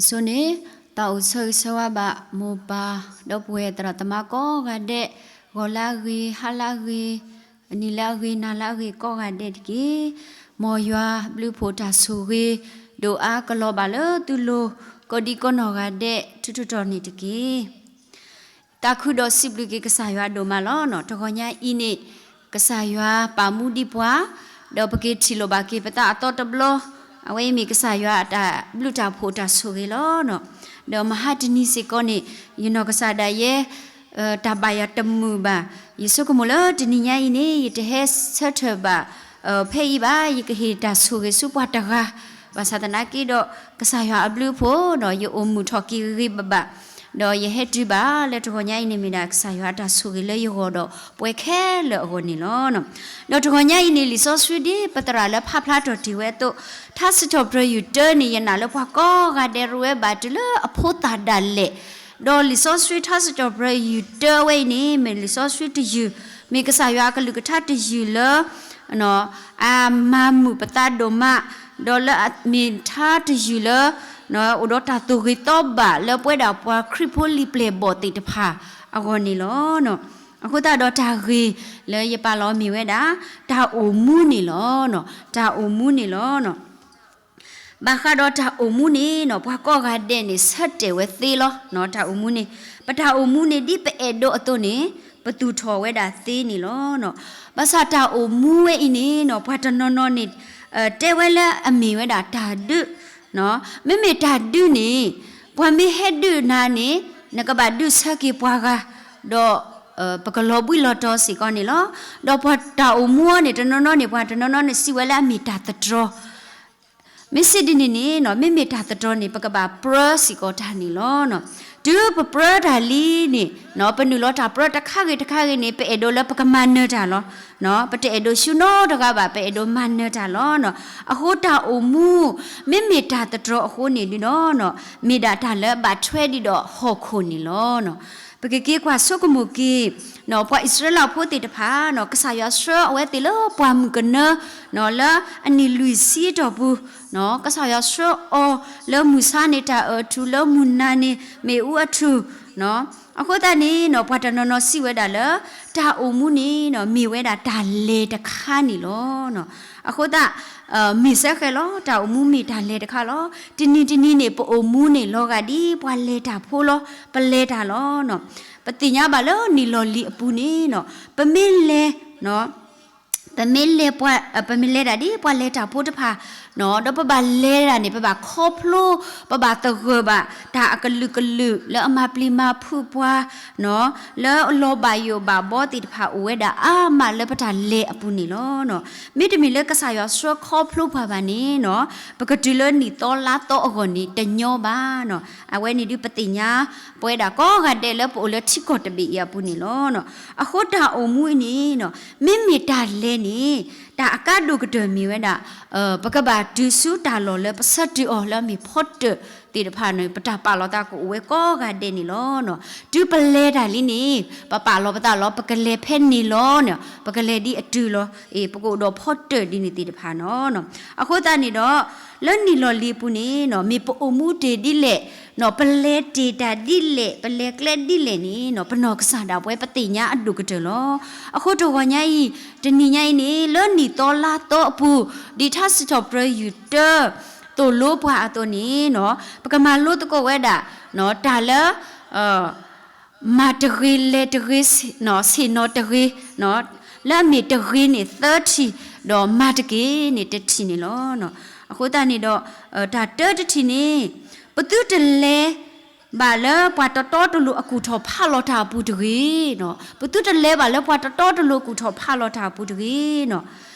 အဆိန့ၣ် သးအိၣ်ဆၢဂ့ၤဆၢဝါဘၣ်မိၢ်ပၢ် ဒီပုၢ်ဝဲၢ်သရၣ်သမါကိးဂၤဒဲး, ဂီၤလၢအဂ့ၤ, ဟါလၢအဂ့ၤ, နံၤလၢအဂ့ၤ, နၤလၢအဂ့ၤကိးဂၤဒဲးတက့ၢ်. မ်ယွၤဘျုးဖှိၣ်တၢ်ဆိၣ်ဂ့ၤ ဒိၣ်အါကလီၤဘၣ်လၢသုလိၤ ကိးဒံကိးနီၢ်ဂၤဒဲး ထူးထူးတီၤတီၤန့ၣ်တက့ၢ်. သးခုဒီးစံးဘျုးက့ၤကစၢ်ယွၤဒိၣ်မးလီၤ. တဂီၤညါအံၤန့ၣ် ကစၢ်ယွၤပာ်မူဒံးပှၤ, ဒီးပက့ၤထံၣ်လိာ်ဘၣ်က့ၤပသးအသီတဘျီ, အဝဲအံၤမ့ၢ်ကစၢ်ယွၤအတၢ်ဘျုးတၢ်ဖှိၣ်တၢ်ဆိၣ်ဂ့ၤလီၤ. ဒီးမဟါတနံၤစ့ၢ်ကီးန့ၣ် ယနီၢ်ကစၢ်ဒၣ်ယဲ တၢ်ဘၣ်ယၤတမုာ်ဘၣ်. ယဆိကမိၣ်လၢတနံၤညါအံၤန့ၣ် ယတဟဲဆၢထၢၣ်ဘၣ် ဖဲအံၤဘၣ်, ယကဟ့ၣ်တၢ်ဆိၣ်ဂ့ၤဆူပှၤတဂၤ, ဘၣ်ဆၣ်သနာ်က့ဒီး ကစၢ်ယွၤအဘျုးအဖှိၣ်ဒီး ယအိၣ်မုာ်ထီၣ်က့ၤဂ့ၤဂ့ၤဘၣ်ဘၣ်, ဒီးယဟဲတုၤဘၣ်လၢတဂီၤညါအံၤန့ၣ် မ့ၢ်ဒၣ်ကစၢ်ယွၤအတၢ်ဆိၣ်ဂ့ၤလၢယဂီၢ်ဒီးပှၤခဲလၢာ်အဂီၢ်န့ၣ်လီၤ. ဒီးတဂီၤညါအံၤန့ၣ် လံာ်စီဆှံဒ်ပသရၣ်လၢဖးဖျါထီၣ်တ့ၢ်ဝဲအသိး, ထါစံးထီၣ်ပတြၢၤယူၢ်တၢန့ၣ် ယနာ်လၢပှၤကိးဂၤဒဲးရူးဝဲဘၣ်တုၤလၢအဖိသၣ်ဒၣ်လဲာ်, ဒီးလံာ်စီဆှံထါစံးထီၣ်ပတြၢၤယူၢ်တၢဝဲအံၤန့ၣ် မ့ၢ်လံာ်စီဆှံတယုၢ်, မ့ၢ်ကစၢ်ယွၤအကလုၢ်ကထါတယုၢ်လၢ အမၤမုာ်ပသးဒိၣ်မး, ဒီးလၢအမ့ၢ်ထါတယုၢ်လၢ အိၣ်ဒီးတၢ်သူၣ်ဂ့ၤသီဘၣ်လၢပဝဲဒၣ်ပှၤခရံာ်ဖိလံာ်ပျဲၢ်ဘီၣ်သ့ၣ်တဖၣ်အဂီၢ်န့ၣ်လီၤ. အဃိသတးဒီးတၢ်ဂ့ၢ်လၢယပာ်လီၤမ့ၢ်ဝဲဒၣ် တၢ်အိၣ်မူန့ၣ်လီၤ. တၢ်အိၣ်မူန့ၣ်လီၤ. ဘၣ်ဃးဒီးတၢ်အိၣ်မူန့ၣ် ပှၤကိးဂၤဒဲးန့ၣ် ဆၢတဲာ်ဝဲသ့လီၤ. တၢ်အိၣ်မူန့ၣ် ပတၢ်အိၣ်မူန့ၣ် ဒ်ပအဲၣ်ဒိးအသိးန့ၣ် ပသူၣ်ထီၣ်ဝဲဒၣ်သ့န့ၣ်လီၤ. ဘၣ်ဆၣ်တၢ်အိၣ်မူဝဲအံၤန့ၣ် ပှၤတနီၤနီၤန့ၣ် တဲဝဲလၢအမ့ၢ်ဝဲဒၣ်တၢ်ဒုး, မ့မ့ၢ်တၢ်ဒုးန့ၣ် ပှၤမ့ၢ်ဟဲဒုးနၤန့ၣ် နကဘၣ်ဒုးဆၢက့ၤပှၤဂၤ, ဒီးပကလီၤဘှံးလီၤတီၤစ့ၢ်ကီးန့ၣ်လီၤ. ဒီးပှၤတၢ်အိၣ်မူအီၤန့ၣ် တနီၤနီၤန့ၣ် ပှၤတနီၤနီၤန့ၣ် စံးဝဲလၢအမ့ၢ်တၢ်သတြီၤ မ့ၢ်စံးဒ်န့ၣ်န့ၣ် မ့မ့ၢ်တၢ်သတြီၤန့ၣ် ပကဘၣ်ပြၢစ့ၢ်ကီးတၢ်န့ၣ်လီၤ. တုၤပပြၢတၢ်လံန့ၣ် ပနုာ်လီၤတၢ်ပြၢတခါဂ့ၤတခါဂ့ၤန့ၣ် ပအဲၣ်ဒိးလၢပကမၤနၢၤတၢ်လီၤ. ပတအဲၣ်ဒိးဆူနီတဂၤဘၣ်, ပအဲၣ်ဒိးမၤနၢၤတၢ်လီၤ. အဃိတၢ်အိၣ်မူ မ့မ့ၢ်တၢ်သတြီၤအဃိန့ၣ်ဒုးဒီး မ့ၢ်ဒၣ်တၢ်လၢဘၣ်ထွဲဒံးဒီးဟီၣ်ခိၣ်န့ၣ်လီၤ. ပကက့ၤကွၢ်ဆိကမိၣ်က့ၤ ပှၤအံၣ်စရ့လးဖိသ့ၣ်တဖၣ် ကစၢ်ယွၤဆှၢအဝဲသ့ၣ်လၢပှၢ်မုၢ်ကနၢ လၢအနံၣ်လွံၢ်ဆံအတီၢ်ပူၤ, ကစၢ်ယွၤဆှၢအီၤလၢမုၢ်ဆါန့ၣ် တၢ်အၢၣ်ထူၣ်, လၢမုၢ်နၤန့ၣ် မ့ၣ်အူအထူၣ်, အဃိသတးန့ၣ် ပှၤတနီၤနီၤစံးဝဲဒၣ်လၢ တၢ်အိၣ်မူန့ၣ် မ့ၢ်ဝဲဒၣ်တၢ်လဲၤတခါန့ၣ်လီၤ. အဃိသတး မ့ၢ်စဲဃဲၤလီၤ, တၢ်အိၣ်မူမ့ၢ်တၢ်လဲၤတခါလီၤ. တနံၤတနံၤန့ၣ် ပအိၣ်မူန့ၣ် လီၤဂာ်ဒ်ပှၤလဲၤတၢ်ဖိလီၤ, ပလဲၤတၢ်လီၤ. ပသ့ၣ်ညါဘၣ်လၢနံၣ်လီၢ်လံၤအပူၤန့ၣ် ပမ့ၢ်လဲၤ ပမ့ၢ်လဲၤပှၤ, ပမ့ၢ်လဲၤတၢ်ဒ်ပှၤလဲၤတၢ်ဖိတဖၣ်, ဒီးပဘၣ်လဲၤတၢ်န့ၣ် ပဘၣ်ခီဖျိ, ပဘၣ်သဂၢၢ်ဘၣ် တၢ်အကလုာ်ကလုာ်လၢအမၤပျံၤမၤဖုးပှၤ, လၢအလီၤဘၣ်ယိၣ်ဘၣ်ဘီသ့ၣ်တဖၣ်အိၣ်ဝဲဒၣ်အါမးလၢပတၢ်လဲၤအပူၤန့ၣ်လီၤ. မ့တမ့ၢ်လၢကစၢ်ယွၤဆှၢခီဖျိပှၤဘၣ်န့ၣ် ပကတုၤလၢနံၣ်သီလါသီအဂီၢ်န့ၣ် တညီဘၣ်. အဝဲန့ၣ်ဒုးပသ့ၣ်ညါ ပဝဲဒၣ်ကိးဂၤဒဲးလၢပအိၣ်လၢထံကီၢ်တဘ့ၣ်အံၤအပူၤန့ၣ်လီၤ. အဃိတၢ်အိၣ်မူအံၤန့ၣ် မ့မ့ၢ်တၢ်လဲၤန့ၣ် တၢ်အကါဒိၣ်ကတၢၢ်မ့ၢ်ဝဲဒၣ် ပကဘၣ်တုၤဆူတၢ်လီၢ်လၢပဆၢတုၤအီၤလၢအမ့ၢ်ဖီတၢၣ်သ့ၣ်တဖၣ်န့ၣ် ပတၢ်ပာ်လီၤသးကအိၣ်ဝဲကိးဂၤဒဲးန့ၣ်လီၤ. တုၤပလဲၤတၢ်လံန့ၣ် ပပာ်လီၤပသးလီၤ, ပကလဲၤဖဲန့ၣ်လီၤန့ၣ် ပကလဲၤဒ်အတုၤလီၤ, ပကအိၣ်ဒီးဖီတၢၣ်ဒ်န့ၣ်သ့ၣ်တဖၣ်န့ၣ်လီၤ. အဃိသတးန့ၣ်ဒီး လၢနံၣ်လီၢ်လံၤအပူၤန့ၣ် မ့ၢ်ပအိၣ်မူတ့ၢ်ဒ်လဲၣ်, ပလဲၤတ့ၢ်တၢ်ဒ်လဲၣ်, ပလဲၤကျဲဒ်လဲၣ်န့ၣ် ပနီၢ်ကစၢ်ဒၣ်ပဝဲပသ့ၣ်ညါအဒိၣ်ကတၢၢ်လီၤ. အဃိတဂီၤညါအံၤ တနံၤညါအံၤန့ၣ် လၢနံၣ်သီလါသီအပူၤ ဒ်ထါစံးထီၣ်ပတြၢၤယူၢ်တၢ သိၣ်လိပှၤအသိးန့ၣ် ပကမၤလိသကိးဝဲဒၣ် တၢ်လၢ မၤတဂ့ၤ လဲၤတဂ့ၤ ဆ့ၣ်နီၤတဂ့ၤ, လၢအမ့ၢ်တဂ့ၤန့ၣ်သၢထံၣ်, ဒီးမၤတက့ၢ်န့ၣ်တထံၣ်န့ၣ်လီၤ. အဃိသတးန့ၣ်ဒီး တၢ်တၢတထံၣ်န့ၣ် ပသုတလဲၤဘၣ်လၢပှၤတတီတလိၤအကူၣ်ထီၣ်ဖးလီၤတၢ်အပူၤတဂ့ၤ, ပသုတလဲၤဘၣ်လၢပှၤတတီတလိၤကူၣ်ထီၣ်ဖးလီၤတၢ်အပူၤတဂ့ၤ.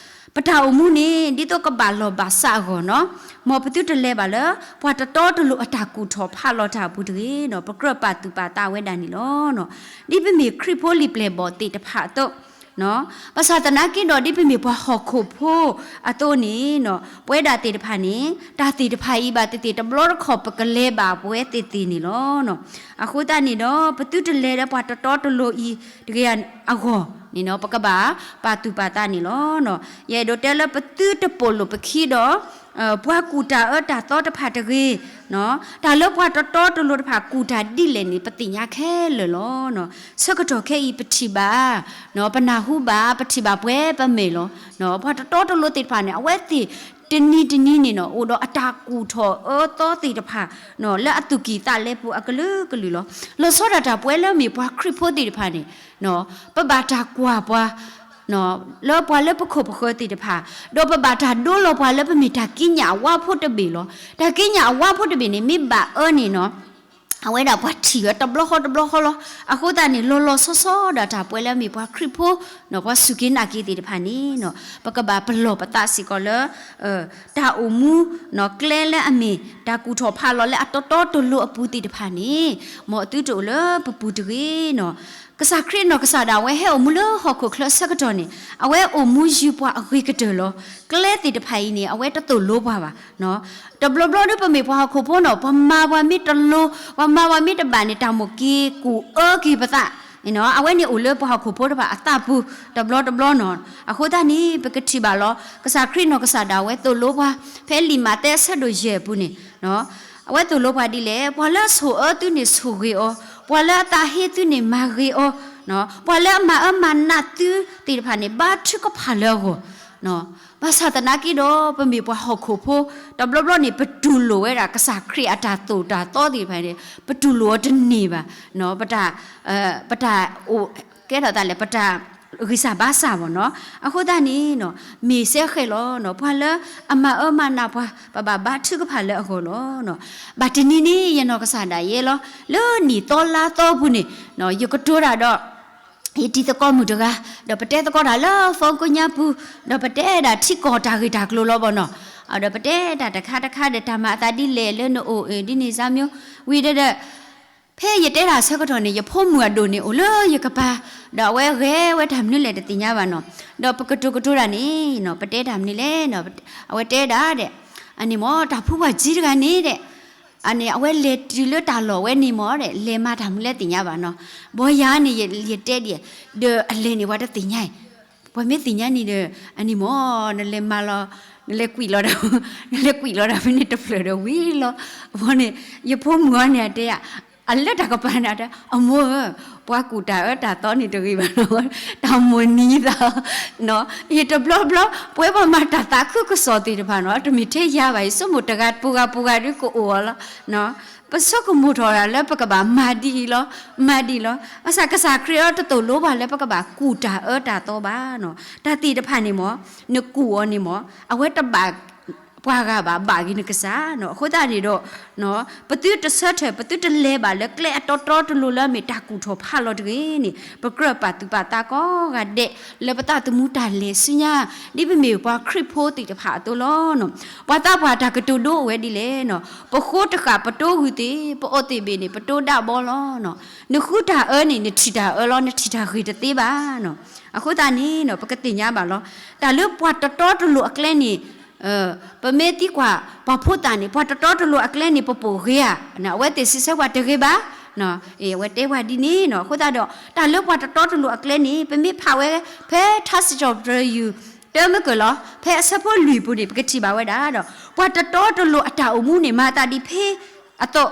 ပတၢ်အိၣ်မူန့ၣ် ဒ်သိးကဘၣ်လီၢ်ဘၣ်စးအဂီၢ်န့ၣ် မ်ပသုတလဲၤဘၣ်လၢ ပှၤတတီတလိၤအတၢ်ကူၣ်ထီၣ်ဖးလီၤတၢ်အပူၤတဂ့ၤန့ၣ် ပကြၢးပာ်သူၣ်ပာ်သးဝဲဒၣ်န့ၣ်လီၤ. ဒ်ပမ့ၢ်ခရံာ်ဖိလံာ်ပျဲၢ်ဘီၣ်သ့ၣ်တဖၣ်အသိး ဘၣ်ဆၣ်သနာ်က့ဒီး ဒ်ပမ့ၢ်ပှၤဟီၣ်ခိၣ်ဖိအသိးန့ၣ် ပဝဲဒၣ်သ့ၣ်တဖၣ်န့ၣ် တၢ်သ့ၣ်တဖၣ်အံၤဘၣ်သ့ၣ်သ့ၣ် တဘျီတခီၣ်ပကလဲၤဘၣ်ပဝဲသ့ၣ်သ့ၣ်န့ၣ်လီၤ. အဃိသတးန့ၣ်ဒီး ပသုတလဲၤလၢပှၤတတီတလိၤအံၤတဂ့ၤအဂီၢ်န့ၣ် ပကဘၣ်ပာ်သူၣ်ပာ်သးန့ၣ်လီၤ. ယအဲၣ်ဒိးတဲလၢပသုတပိာ်လိာ်ပခံဒီး ပှၤကူၣ်တၢ်အၢတၢ်သီတဖၣ်တဂ့ၤ, တၢ်လၢပှၤတတီတလိၤတဖၣ်ကူၣ်တၢ်ဒ်လဲၣ်န့ၣ် ပသ့ၣ်ညါခဲလၢာ်လီၤ. ဆၢကတီၢ်ခဲအံၤပထံၣ်ဘၣ်, ပနၢ်ဟူဘၣ်, ပထံၣ်ဘၣ်ပှဲၤပမဲာ်လီၤ. ပှၤတတီတလိၤသ့ၣ်တဖၣ်န့ၣ် အဝဲသ့ၣ်တနံၤတနံၤန့ၣ်နီၤ အိၣ်ဒီးအတၢ်ကူၣ်ထီၣ်အၢသီသ့ၣ်တဖၣ် လၢအသူၣ်ကံၢ်သးလဲပူၤအကလုာ်ကလုာ်လီၤ. လီၤဆီဒၣ်တၢ်ပဝဲလၢအမ့ၢ်ပှၤခရံာ်ဖိသ့ၣ်တဖၣ်န့ၣ် ပဘၣ်တၢ်ကွၢ်ပှၤ လၢပှၤလၢပခိၣ်ပဃၢၤသ့ၣ်တဖၣ်, ဒီးပဘၣ်တၢ်ဒိလီၤပှၤလၢပမ့ၢ်တၢ်ကံးညာ်အဝါဖိတဘ့ၣ်လီၤ. တၢ်ကံးညာ်အဝါဖိတဘ့ၣ်န့ၣ် မ့ၢ်ဘၣ်အၢန့ၣ်နီၤ အဝဲဒၣ်ပှၤထံၣ်ဝဲတဘျီဃီတဘျီဃီလီၤ. အဃိသတးန့ၣ် လီၤလီၤဆီဆီဒၣ်တၢ်ပဝဲလၢအမ့ၢ်ပှၤခရံာ်ဖိ ပှၤစူၢ်က့ၤနာ်က့ၤသ့ၣ်တဖၣ်န့ၣ် ပကဘၣ်ပလီၢ်ပသးစ့ၢ်ကီးလၢ တၢ်အိၣ်မူ ကျဲလၢအမ့ၢ်တၢ်ကူၣ်ထီၣ်ဖးလီၤလၢအတီတီတလိၤအပူၤသ့ၣ်တဖၣ်န့ၣ် မ်အသုတအိၣ်လၢပပူၤတဂ့ၤနီၤ. ကစၢ်ခရံာ်နီၢ်ကစၢ်ဒၣ်ဝဲဟဲအိၣ်မူလၢဟီၣ်ခိၣ်ချၢဆၢကတီၢ်န့ၣ် အဝဲအိၣ်မူယုၤပှၤအဂ့ၤကတၢၢ်လီၤ. ကျဲသ့ၣ်တဖၣ်အံၤန့ၣ် အဝဲတသိၣ်လိပှၤဘၣ်. တဘျီဘျီဒီးပမ့ၢ်ပှၤဟီၣ်ခိၣ်ဖိနီၤ ပှၤမၤပှၤမ့ၢ်တလိၤ ပှၤမၤပှၤမ့ၢ်တဘၣ်န့ၣ် တၢ်မိၣ်က့ၤကူၣ်အၢက့ၤပသး အဝဲန့ၣ်အိၣ်လၢပှၤဟီၣ်ခိၣ်ဖိတဖၣ်အသးပူၤ တဘျီတဘျီနီၤ. အဃိသတးန့ၣ် ပကထံၣ်ဘၣ်လီၤ ကစၢ်ခရံာ်နီၢ်ကစၢ်ဒၣ်ဝဲသိၣ်လိပှၤ ဖဲလံာ်မးသဲအဆၢဒိၣ်ယဲၢ်အပူၤန့ၣ် အဝဲသိၣ်လိပှၤဒ်လဲၣ်, ပှၤလၢအဆိၣ်အၢသုန့ၣ်ဆိၣ်ဂ့ၤအီၤ, ပှၤလၢအသးဟ့သုန့ၣ်မၤဂ့ၤအီၤ, ပှၤလၢအမၤအၢမၤနးသုသ့ၣ်တဖၣ်န့ၣ် ဘါထုကဖၣ်လၢအဂီၢ် ဘၣ်ဆၣ်သနာ်က့ဒီး ပမ့ၢ်ပှၤဟီၣ်ခိၣ်ဖိ တဘျီဘျီန့ၣ် ပတူၢ်လိာ်ဝဲဒၣ်ကစၢ်ခရံာ်အတၢ်သိၣ်တၢ်သီသ့ၣ်တဖၣ်န့ၣ် ပတူၢ်လိာ်အီၤတန့ၢ်ဘၣ်. ပတၢ် ပတၢ်အိၣ် ကဲထီၣ်သးလဲၣ် ပတၢ်ဂံၢ်စၢ်ဘါစၢ်ဘၣ်နီၤ. အဃိသတးန့ၣ် မ့ၢ်စဲဃဲးလီၤ ပှၤလၢအမၤအၢမၤနးပှၤ ပဘၣ်ဘါထုကဖၣ်လၢအဂီၢ်လီၤ. ဘၣ်တနံၤန့ၣ် ယနီၢ်ကစၢ်ဒၣ်ယဲလီၤ လၢနံၣ်သီလါသီပူၤန့ၣ် ယကတိၤတၢ်ဒီး ယတံၤသကိးမုၣ်တဂၤ ဒီးပတဲသကိးတၢ်လၢ phone ကညါပူၤ ဒီးပတဲဒၣ်ထံကီၢ်တၢ်ဂ့ၢ်တၢ်ကျိၤလီၤဘၣ်နီၤ. ဒီးပတဲတၢ်တခါတခါဒီး တၢ်မၤအသးဒ်လဲၣ်လၢနအိၣ်အၢဒ်န့ၣ် စၢ်မျိၤ ဝံၤဒီး ဖဲယတဲတၢ်ဆၢကတီၢ်န့ၣ် ယဖိမုၣ်အဒိၣ်န့ၣ်အိၣ်လၢယကပၤ ဒီးအဝဲဂဲၤဝဲတၢ်မနုၤလဲၣ်တသ့ၣ်ညါဘၣ်နီၤ. ဒီးပကတိၤကတိၤတၢ်န့ၣ် ပတဲတၢ်မနုၤလဲၣ် အဝဲတဲဒၣ်ဒဲး အန့ၣ်မ့ၢ် တၢ်ဖူပှၢ်ကၠံတဂၤန့ၣ်ဒဲး အန့ၣ် အဝဲလဲၤတုၤလၢတၢ်လီၢ်ဝဲန့ၣ်မ့ၢ်ဒီး လဲၤမၤတၢ်မနုၤလဲၣ်သ့ၣ်ညါဘၣ်နီၤ. ဘီယၤန့ၣ် ယတဲဒ် ဒီးအလဲၤန့ၣ် ပှၤတသ့ၣ်ညါအံၤ ပှၤမ့ၢ်သ့ၣ်ညါန့ၣ်ဒီး အန့ၣ်မ့ၢ် နလဲၤမၤလီၤ နလဲၤကွံာ်လီၤဒီး နလဲၤကွံာ်လီၤဒီး ဖဲန့ၣ်တဖျၢၣ်ဒီးဝံၤလီၤ. အဝဲန့ၣ် ယဖိမုၣ်အီၤန့ၣ် အတဲ အလၢတၢ်ကပၤန့ၣ် အတဲ အမိၢ်ဧၢ ပှၤကူၣ်တၢ်အၢတၢ်သီန့ၣ်တဂ့ၤဘၣ်နီၤ တၢ်မိၣ်နံၤသး ယတဘျီဘျီ ပဝဲပှၤမၤတၢ်သးခုကစီၣ်သ့ၣ်တဖၣ်နီၤ တမ့ၢ်ထဲယၤဘၣ် ယဆိကမိၣ်တဂၤပူၤဂၤပူၤဂၤဒုးကအိၣ်အီၤလီၤ. ပဆိကမိၣ်ထီၣ်ဒၣ်လၢပကဘၣ်မၤဒ်အံၤလီၤ မၤဒ်အံၤလီၤ. ဘၣ်ဆၣ်ကစၢ်ခရံာ်အီၤတသိၣ်လိပှၤလၢပကဘၣ်ကူၣ်တၢ်အၢတၢ်သီဘၣ်နီၤ. တၢ်သ့ၣ်တဖၣ်န့ၣ်မ့ၢ် နကူၣ်အီၤန့ၣ်မ့ၢ် အဝဲတဘၣ် ပှၤဂၤဘၣ် ဘၣ်က့ၤနကစၢ်နီၤ. အဃိသတးန့ၣ်ဒီး ပသုတဆၢထၢၣ် ပသုတလဲၤဘၣ်လၢကျဲအတီတီတလိၤလၢအမ့ၢ်တၢ်ကူၣ်ထီၣ်ဖးလီၤတဂ့ၤန့ၣ် ပကြၢးပာ်သူၣ်ပာ်သးကိးဂၤဒဲး လၢပသးသမူတၢ်လဲၤဆူညါ ဒ်ပမ့ၢ်ပှၤခရံာ်ဖိသ့ၣ်တဖၣ်အသိးလီၤ. ပှၤသးပှၢ်တၢ်ကတိၤဒိအိၣ်ဝဲဒ်လဲၣ်နီၤ ပဃိတဃာ်ပတိၤဂုာ်သ့ၣ် ပအီၣ်သ့ၣ်ဘ့ၣ်န့ၣ် ပတိၤဒၣ်ဘီလီၤ. နဃုတၢ်အၢန့ၣ် နထံၣ်တၢ်အၢလီၤ နထံၣ်တၢ်ဂ့ၤတသ့ဘၣ်နီၤ. အဃိသတးန့ၣ်နီၤ ပကသ့ၣ်ညါဘၣ်လီၤ တၢ်လၢပှၤတတီတလိၤအကျဲန့ၣ် ပမ့ၢ်သံကွၢ် ပှၤဖိသၣ်န့ၣ် ပှၤတတီတလိၤအကျဲန့ၣ် ပပိာ်ဂ့ၤဧါ, အဝဲသ့ၣ်စံးဆၢပှၤတဂ့ၤဘၣ်. အဝဲတဲပှၤဒ်န့ၣ်နီၤ. အဃိသတးဒီး တၢ်လၢပှၤတတီတလိၤအကျဲန့ၣ် ပမ့ၢ်ဖးဝဲ ဖဲထါစံးထီၣ်ပတြၢၤယုၢ် တၢမ့ၢ်ကၢၢ်လီၤ ဖဲအဆၢဖိလွံၢ်ပူၤန့ၣ် ပကထံၣ်ဘၣ်ဝဲဒၣ်ဒီး ပှၤတတီတလိၤအတၢ်အိၣ်မူန့ၣ် မၤသးဒ်ဖဲအသိး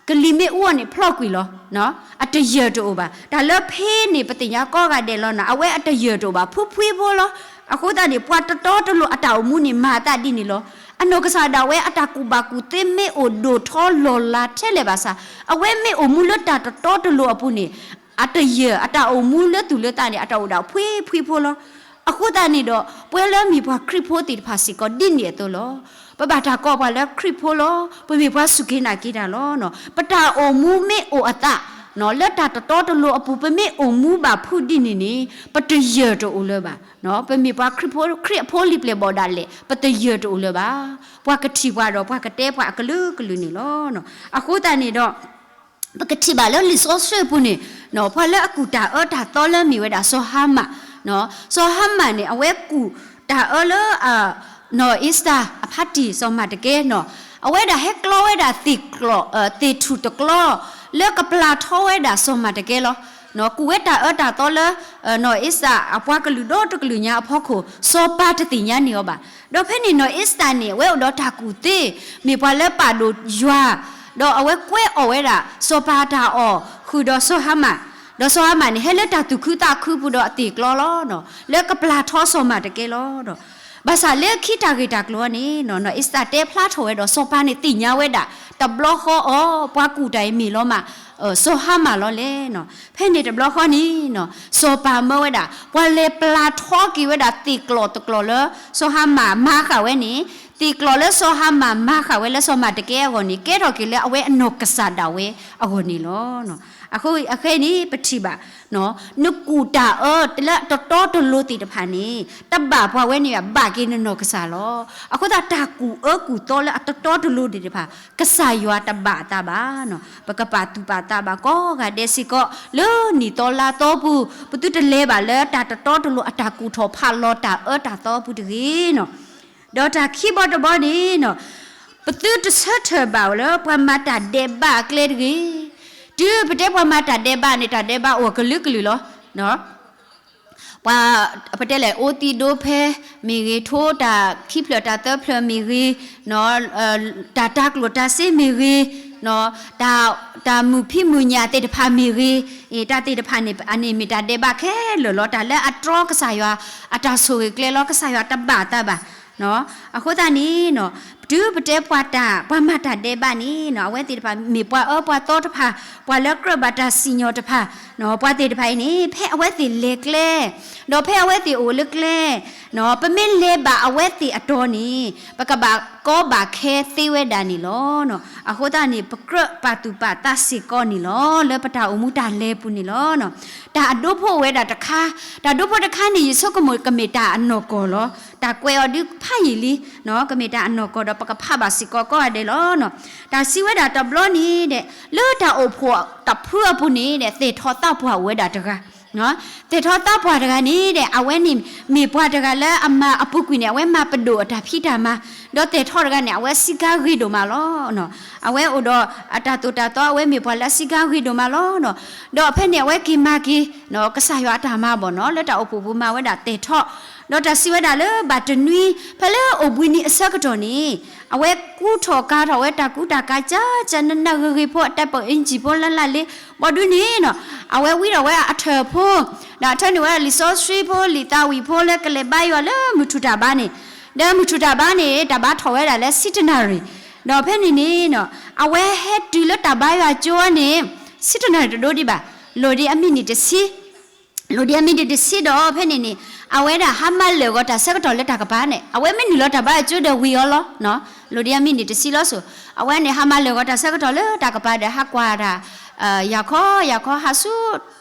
ကလံၤမ့ၣ်အူအီၤန့ၣ် ဖျီၣ်ကွံာ်လီၤ. အတယၢၢ်တအိၣ်ဘၣ်. တၢ်လၢဖဲန့ၣ် ပသ့ၣ်ညါကိးဂၤဒဲးလီၤနီၤ. အဝဲအတယၢၢ်တအိၣ်ဘၣ် ဖှံဖှံဖိလီၤ. အဃိသတးန့ၣ် ပှၤတတီတလိၤအတၢ်အိၣ်မူန့ၣ် မၤသးဒ်န့ၣ်လီၤ. အနီၢ်ကစၢ်ဒၣ်ဝဲအတၢ်ကူၣ်ဘၣ်ကူၣ်သ့မ့ၢ်အိၣ်ဒိၣ်ထီလီၤလးထဲလဲၣ်ဘၣ်ဆၣ် အဝဲမ့ၢ်အိၣ်မူလၢတၢ်တတီတလိၤအပူၤန့ၣ် အတယၢၢ် အတၢ်အိၣ်မူလၢသူၣ်လၢသးန့ၣ် အတၢ်အိၣ်ဒၣ်ဖှံဖှံဖိလီၤ. အဃိသတးန့ၣ်ဒီး ပဝဲလၢမ့ၢ်ပှၤခရံာ်ဖိသ့ၣ်တဖၣ်စ့ၢ်ကီးဒ်န့ၣ်အသိးလီၤ. ပဘၣ်တၢ်ကိးပှၤလၢခရံာ်ဖိလီၤ. ပမ့ၢ်ပှၤစူၢ်က့ၤနာ်က့ၤတၢ်လီၤ. ပတၢ်အိၣ်မူမ့ၢ်အိၣ်အသး လၢတၢ်တတီတလိၤအပူၤ ပမ့ၢ်အိၣ်မူဘၣ်ဖုးဒ်န့ၣ်န့ၣ် ပတယၢၢ်တအိၣ်လၢၤဘၣ်. ပမ့ၢ်ပှၤခရံာ်ဖိ ခရံာ်အဖိလံၤပျဲၢ်ဘီၣ်ဒၣ်လဲာ် ပတယၢၢ်တအိၣ်လၢၤဘၣ်. ပှၤကထံၣ်ပှၤဒီးပှၤကတဲပှၤအကလုာ်ကလုာ်န့ၣ်လီၤ. အဃိသတးန့ၣ်ဒီး ပကထံၣ်ဘၣ်လၢလံာ်စီဆှံပူၤန့ၣ် ပှၤလၢအကူၣ်တၢ်အၢတၢ်သီလၢမ့ၢ်ဝဲဒၣ်စီၤဟၤမၣ်, စီၤဟၤမၣ်န့ၣ် အဝဲကူၣ်တၢ်အၢလၢ နီၢ်အ့ၤစတၢ်အဖါတံၢ်စီၤမၤတကဲနီၤ, အဝဲဒၣ်ဟဲကျီဝဲဒၣ်သ့ၣ်ကျီၢ် သ့ၣ်ထူၣ်တကျီ လၢကပျၢ်ထီဝဲဒၣ်စီၤမၤတကဲလီၤ. ကူၣ်ဝဲတၢ်အၢတၢ်သီလၢ နီၢ်အ့စတၢ်အပှၤကလုာ်ဒီတကလုာ်ညါအဖီခိၣ် စီၤပၤတသ့ၣ်ညါန့ၢ်အီၤဘၣ်. ဒီးဖဲန့ၣ်နီၢ်အ့စတၢ်န့ၣ် အဝဲအိၣ်ဒီးတၢ်ကူၣ်သ့, မ့ၢ်ပှၤလၢပာ်ဒိၣ်ယွၤ, ဒီးအဝဲကွဲအီၣ်ဝဲဒၣ် စီၤပၤအတၢ်အီၣ်ဃုာ်ဒီးစီၤဟၤမၣ်, ဒီးစီၤဟၤမၣ်န့ၣ် ဟဲလၢတၢ်သူၣ်ခုသးခုပူၤဒီးအသ့ၣ်ကျီလီၤ. လၢကပျၢ်ထီစီၤမၣ်တကဲလီၤ. ဘၣ်ဆၣ်လၢခံတၢ်ဂ့ၢ်တၢ်ကျိၤအံၤန့ၣ် နီၢ်အ့စတၢ်တဲဖျါထီၣ်ဝဲဒီး စီၤပၤန့ၣ်သ့ၣ်ညါဝဲဒၣ် တဘျီဃီအီၤ ပှၤကူၣ်တၢ်အံၤမ့ၢ်လီၤမၢ် စီၤဟၤမၣ်လီၤလဲၣ်. ဖဲန့ၣ်တဘျီဃီန့ၣ် စီၤပၤမၢဝဲဒၣ် ပှၤလဲၤပျၢ်ထီက့ၤဝဲဒၣ်သ့ၣ်ကျီၣ်တကျီၣ်လၢ စီၤဟၤမၣ်မၤဃာ်ဝဲန့ၣ်, သ့ၣ်ကျီၣ်လၢစီၤဟၤမၣ်မၤဃာ်ဝဲလၢစီၤမၣ်တကဲအဂီၢ်န့ၣ် ကဲထီၣ်က့ၤလၢအဝဲအနီၢ်ကစၢ်ဒၣ်ဝဲအဂီၢ်န့ၣ်လီၤ. အဃိအခဲအံၤန့ၣ် ပထံၣ်ဘၣ် နကူၣ်တၢ်အၢလၢတတီတလိၤသ့ၣ်တဖၣ်န့ၣ် တဘၣ်ပှၤဝဲန့ၣ်ဘၣ်, ဘၣ်က့ၤနနီၢ်ကစၢ်လီၤ. အဃိသတးတၢ်ကူၣ်အၢကူၣ်သီလၢအတတီတလိၤသ့ၣ်တဖၣ် ကစၢ်ယွၤတဘၣ်အသးဘၣ်. ပကပာ်သူၣ်ပာ်သးဘၣ်ကိးဂၤဒဲးစ့ၢ်ကီး လၢနံၣ်သီလါသီပူၤ ပသုတလဲၤဘၣ်လၢတၢ်တတီတလိၤအတၢ်ကူၣ်ထီၣ်ဖးလီၤတၢ်အၢတၢ်သီပူၤတဂ့ၤနီၤ. ဒီးတၢ်ခံဘီတဘီန့ၣ်နီၤ, ပသုတဆၢထၢၣ်ဘၣ်လၢပှၤမၤတၢ်ဒဲးဘးအကျဲတဂ့ၤ. တုၤပတဲပှၤမၤတၢ်ဒဲးဘးန့ၣ် တၢ်ဒဲးဘးအိၣ်ကလုာ်ကလုာ်လီၤ. ပှၤ ပတဲလဲၣ် အိၣ်သံးဒိဖဲမ့ၢ်ဂ့ၤ, ထိတၢ်ခံဖျၢၣ်တၢ်သၢဖျၢၣ်မ့ၢ်ဂ့ၤ, တၢ်တၤကျိၣ်တၤစ့မ့ၢ်ဂ့ၤ, တၢ်မုာ်ဖံးမုာ်ညၣ်သ့ၣ်တဖၣ်မ့ၢ်ဂ့ၤ, တၢ်သ့ၣ်တဖၣ်န့ၣ် အန့ၣ်မ့ၢ်တၢ်ဒဲးဘးခဲလၢာ်လီၤ. တၢ်လၢအတြီကစၢ်ယွၤအတၢ်ဆိၣ်ဂ့ၤကျဲလီၤ. ကစၢ်ယွၤတဘၣ်အသးဘၣ်. အဃိသတးန့ၣ်နီၤ, တုၤပတဲပှၤတၢ် ပှၤမၤတၢ်ဒဲးဘးန့ၣ်နီၤ, အဝဲသ့ၣ်တဖၣ်မ့ၢ်ပှၤအၢပှၤသီတဖၣ်, ပှၤလၢကြၢးဘၣ်တၢ်စံၣ်ညီၣ်တဖၣ်, ပှၤသ့ၣ်တဖၣ်အံၤန့ၣ် ဖဲအဝဲသ့ၣ်လဲၤကျဲ, ဒီးဖဲအဝဲသ့ၣ်အိၣ်လၢကျဲ, ပမ့ၢ်လဲၤဘၣ်အဝဲသ့ၣ်အတီၤန့ၣ် ပကဘၣ်ကီဘၣ်ခဲသ့ဝဲဒၣ်န့ၣ်လီၤ. အဃိသတးန့ၣ် ပကြၢးပာ်သူၣ်ပာ်သးစ့ၢ်ကီးန့ၣ်လီၤ. လၢပတၢ်အိၣ်မူတၢ်လဲၤပူၤန့ၣ်လီၤ. တၢ်အဒိဖိအိၣ်ဝဲဒၣ်တခါ, တၢ်ဒိဖိတခါန့ၣ် ယဆိကမိၣ်ကမ့ၢ်တၢ်အနီၢ်ကီၢ်လီၤ. တၢ်ကွဲးအီၤဒုးဖးယံာ်လံ, ကမ့ၢ်တၢ်အနီၢ်ကီၢ်ဒီး ပကဖးဘၣ်စ့ၢ်ကီးကိးဂၤဒဲးလီၤ. တၢ်စံးဝဲဒၣ်တဘျီန့ၣ်ဒီး လၢတၢ်အိၣ်ဖှိၣ်တဖုအပူၤန့ၣ်ဒီး သဲၣ်ထီၣ်သးပှၢ်အိၣ်ဝဲဒၣ်တဂၤ သဲၣ်ထီၣ်သးပှၢ်တဂၤန့ၣ်ဒီး အဝဲန့ၣ်မ့ၢ်ပှၤတဂၤလၢအမၤအပူၤကွံာ်န့ၣ် အဝဲမၤပဒိၣ်အတၢ်ဖံးတၢ်မၤ, ဒီးသဲၣ်ထီၣ်တဂၤန့ၣ် အဝဲစံးကါဂ့ၤဒိၣ်မးလီၤ. အဝဲအိၣ်ဒီးအတၢ်သိၣ်တၢ်သီ အဝဲမ့ၢ်ပှၤလၢအစံးကါဂ့ၤဒိၣ်မးလီၤ. ဒီးဖဲန့ၣ်အဝဲက့ၤမၤက့ၤ ကစၢ်ယွၤအတၢ်မၤဘၣ်နီၤ လၢတၢ်အိၣ်ဖှိၣ်ပူၤမၤဝဲဒၣ်သဲၣ်ထီၣ်, ဒီးတၢ်စံးဝဲဒၣ်လၢဘၣ်တနွံ ဖဲလၢအိၣ်ဘှံးနံၤအဆၢကတီၢ်န့ၣ် အဝဲကူထီၣ်ကၤထီၣ်ဝဲတၢ်ကူတၢ်ကၤ ကၠၢကၠၢနးနးဂ့ၤဂ့ၤဖိ အတၢ်ပီၣ်အ့ၣ်ကၠံၣ်ဖိလၢ်လၢ်လံ, ဘၣ်ဒုးန့ၣ်နီၤ အဝဲဝံဒီးဝဲအထၢၣ်ဖိ, ဒီးအထၢၣ်န့ၢ်ဝဲဒၣ်လံာ်စီဆှံဖိ လံာ်သးဝံၣ်ဖိလၢကလဲၤဘါယွၤလၢမုၢ်ထူၣ်တၢ်ဘါန့ၣ်, ဒီးမုၢ်ထူၣ်တၢ်ဘါန့ၣ် တၢ်ဘါထီၣ်ဝဲဒၣ်လၢ ဆံတနၣ်ရံၣ်, ဒီးဖဲန့ၣ်န့ၣ်နီၤ အဝဲဟဲတုၤလၢတၢ်ဘါယွၤကၠိန့ၣ် ဆံတနၣ်ရံၣ်တဒိဒံးဘၣ်, လိၣ်ဒံးအမံးနံးတဆံ လိၣ်ဒံးအမံးနံးတဆံဒီး ဖဲန့ၣ်န့ၣ် အဝဲဒၣ်ဟးမၤလၢာ်ဂီၤတၢ်ဆၢကတီၢ်လၢတၢ်ကပၤန့ၣ် အဝဲမ့ၢ်နုာ်လီၤတၢ်ဘါယွၤကၠိဒီးဝံၤအီၤလီၤ. လိၣ်ဒံးအမံးနံးတဆံလီၤစိၤ, အဝဲန့ၣ်ဟးမၤလၢာ်ဂီၤတၢ်ဆၢကတီၢ်လၢတၢ်ကပၤဒီး ဟးကွၢ်တၢ် ယၤခီယၤခီ ဟးဆူ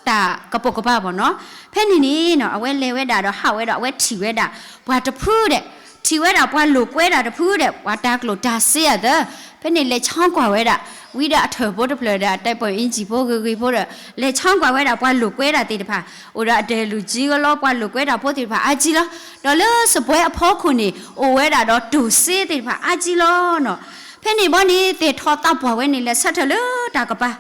တၢ်ကပိာ်ကပၤဘၣ်နီၤ. ဖဲန့ၣ်န့ၣ်နီၤ အဝဲလဲၤဝဲဒၣ်ဒီးဟးဝဲဒီး အဝဲထံၣ်ဝဲဒၣ် ပှၤတဖုဒီး ထံၣ်ဝဲဒၣ်ပှၤလိာ်ကွဲတၢ်တဖုဒီး ပှၤတၤကျိၣ်တၤစ့အသး, ဖဲန့ၣ်လဲၤဆါကွၢ်ဝဲဒၣ် ဝံဒီးအထၢၣ်ဖိတဖျၢၣ်ဒီး အတၢ်ပီၣ်အ့ၣ်ကၠံၣ်ဖိဂ့ၤဂ့ၤဖိဒီး လဲၤဆါကွၢ်ဝဲဒၣ်ပှၤလိာ်ကွဲတၢ်သ့ၣ်တဖၣ်, အိၣ်ဒီးအတၢ်လူၤကၠံဂီၤလီၤ ပှၤလိာ်ကွဲတၢ်ဖိသ့ၣ်တဖၣ်အါကံလီၤ. ဒီးလၢစပွဲအဖီခိၣ်န့ၣ် အိၣ်ဝဲဒၣ်ဒီးတိၢ်စ့သ့ၣ်တဖၣ်အါကံလီၤနီၤ. ဖဲန့ၣ်ဘီန့ၣ် သဲၣ်ထီၣ်သးပှၢ်ဝဲန့ၣ် လဲၤဆၢထၢၣ်လၢတၢ်ကပၤ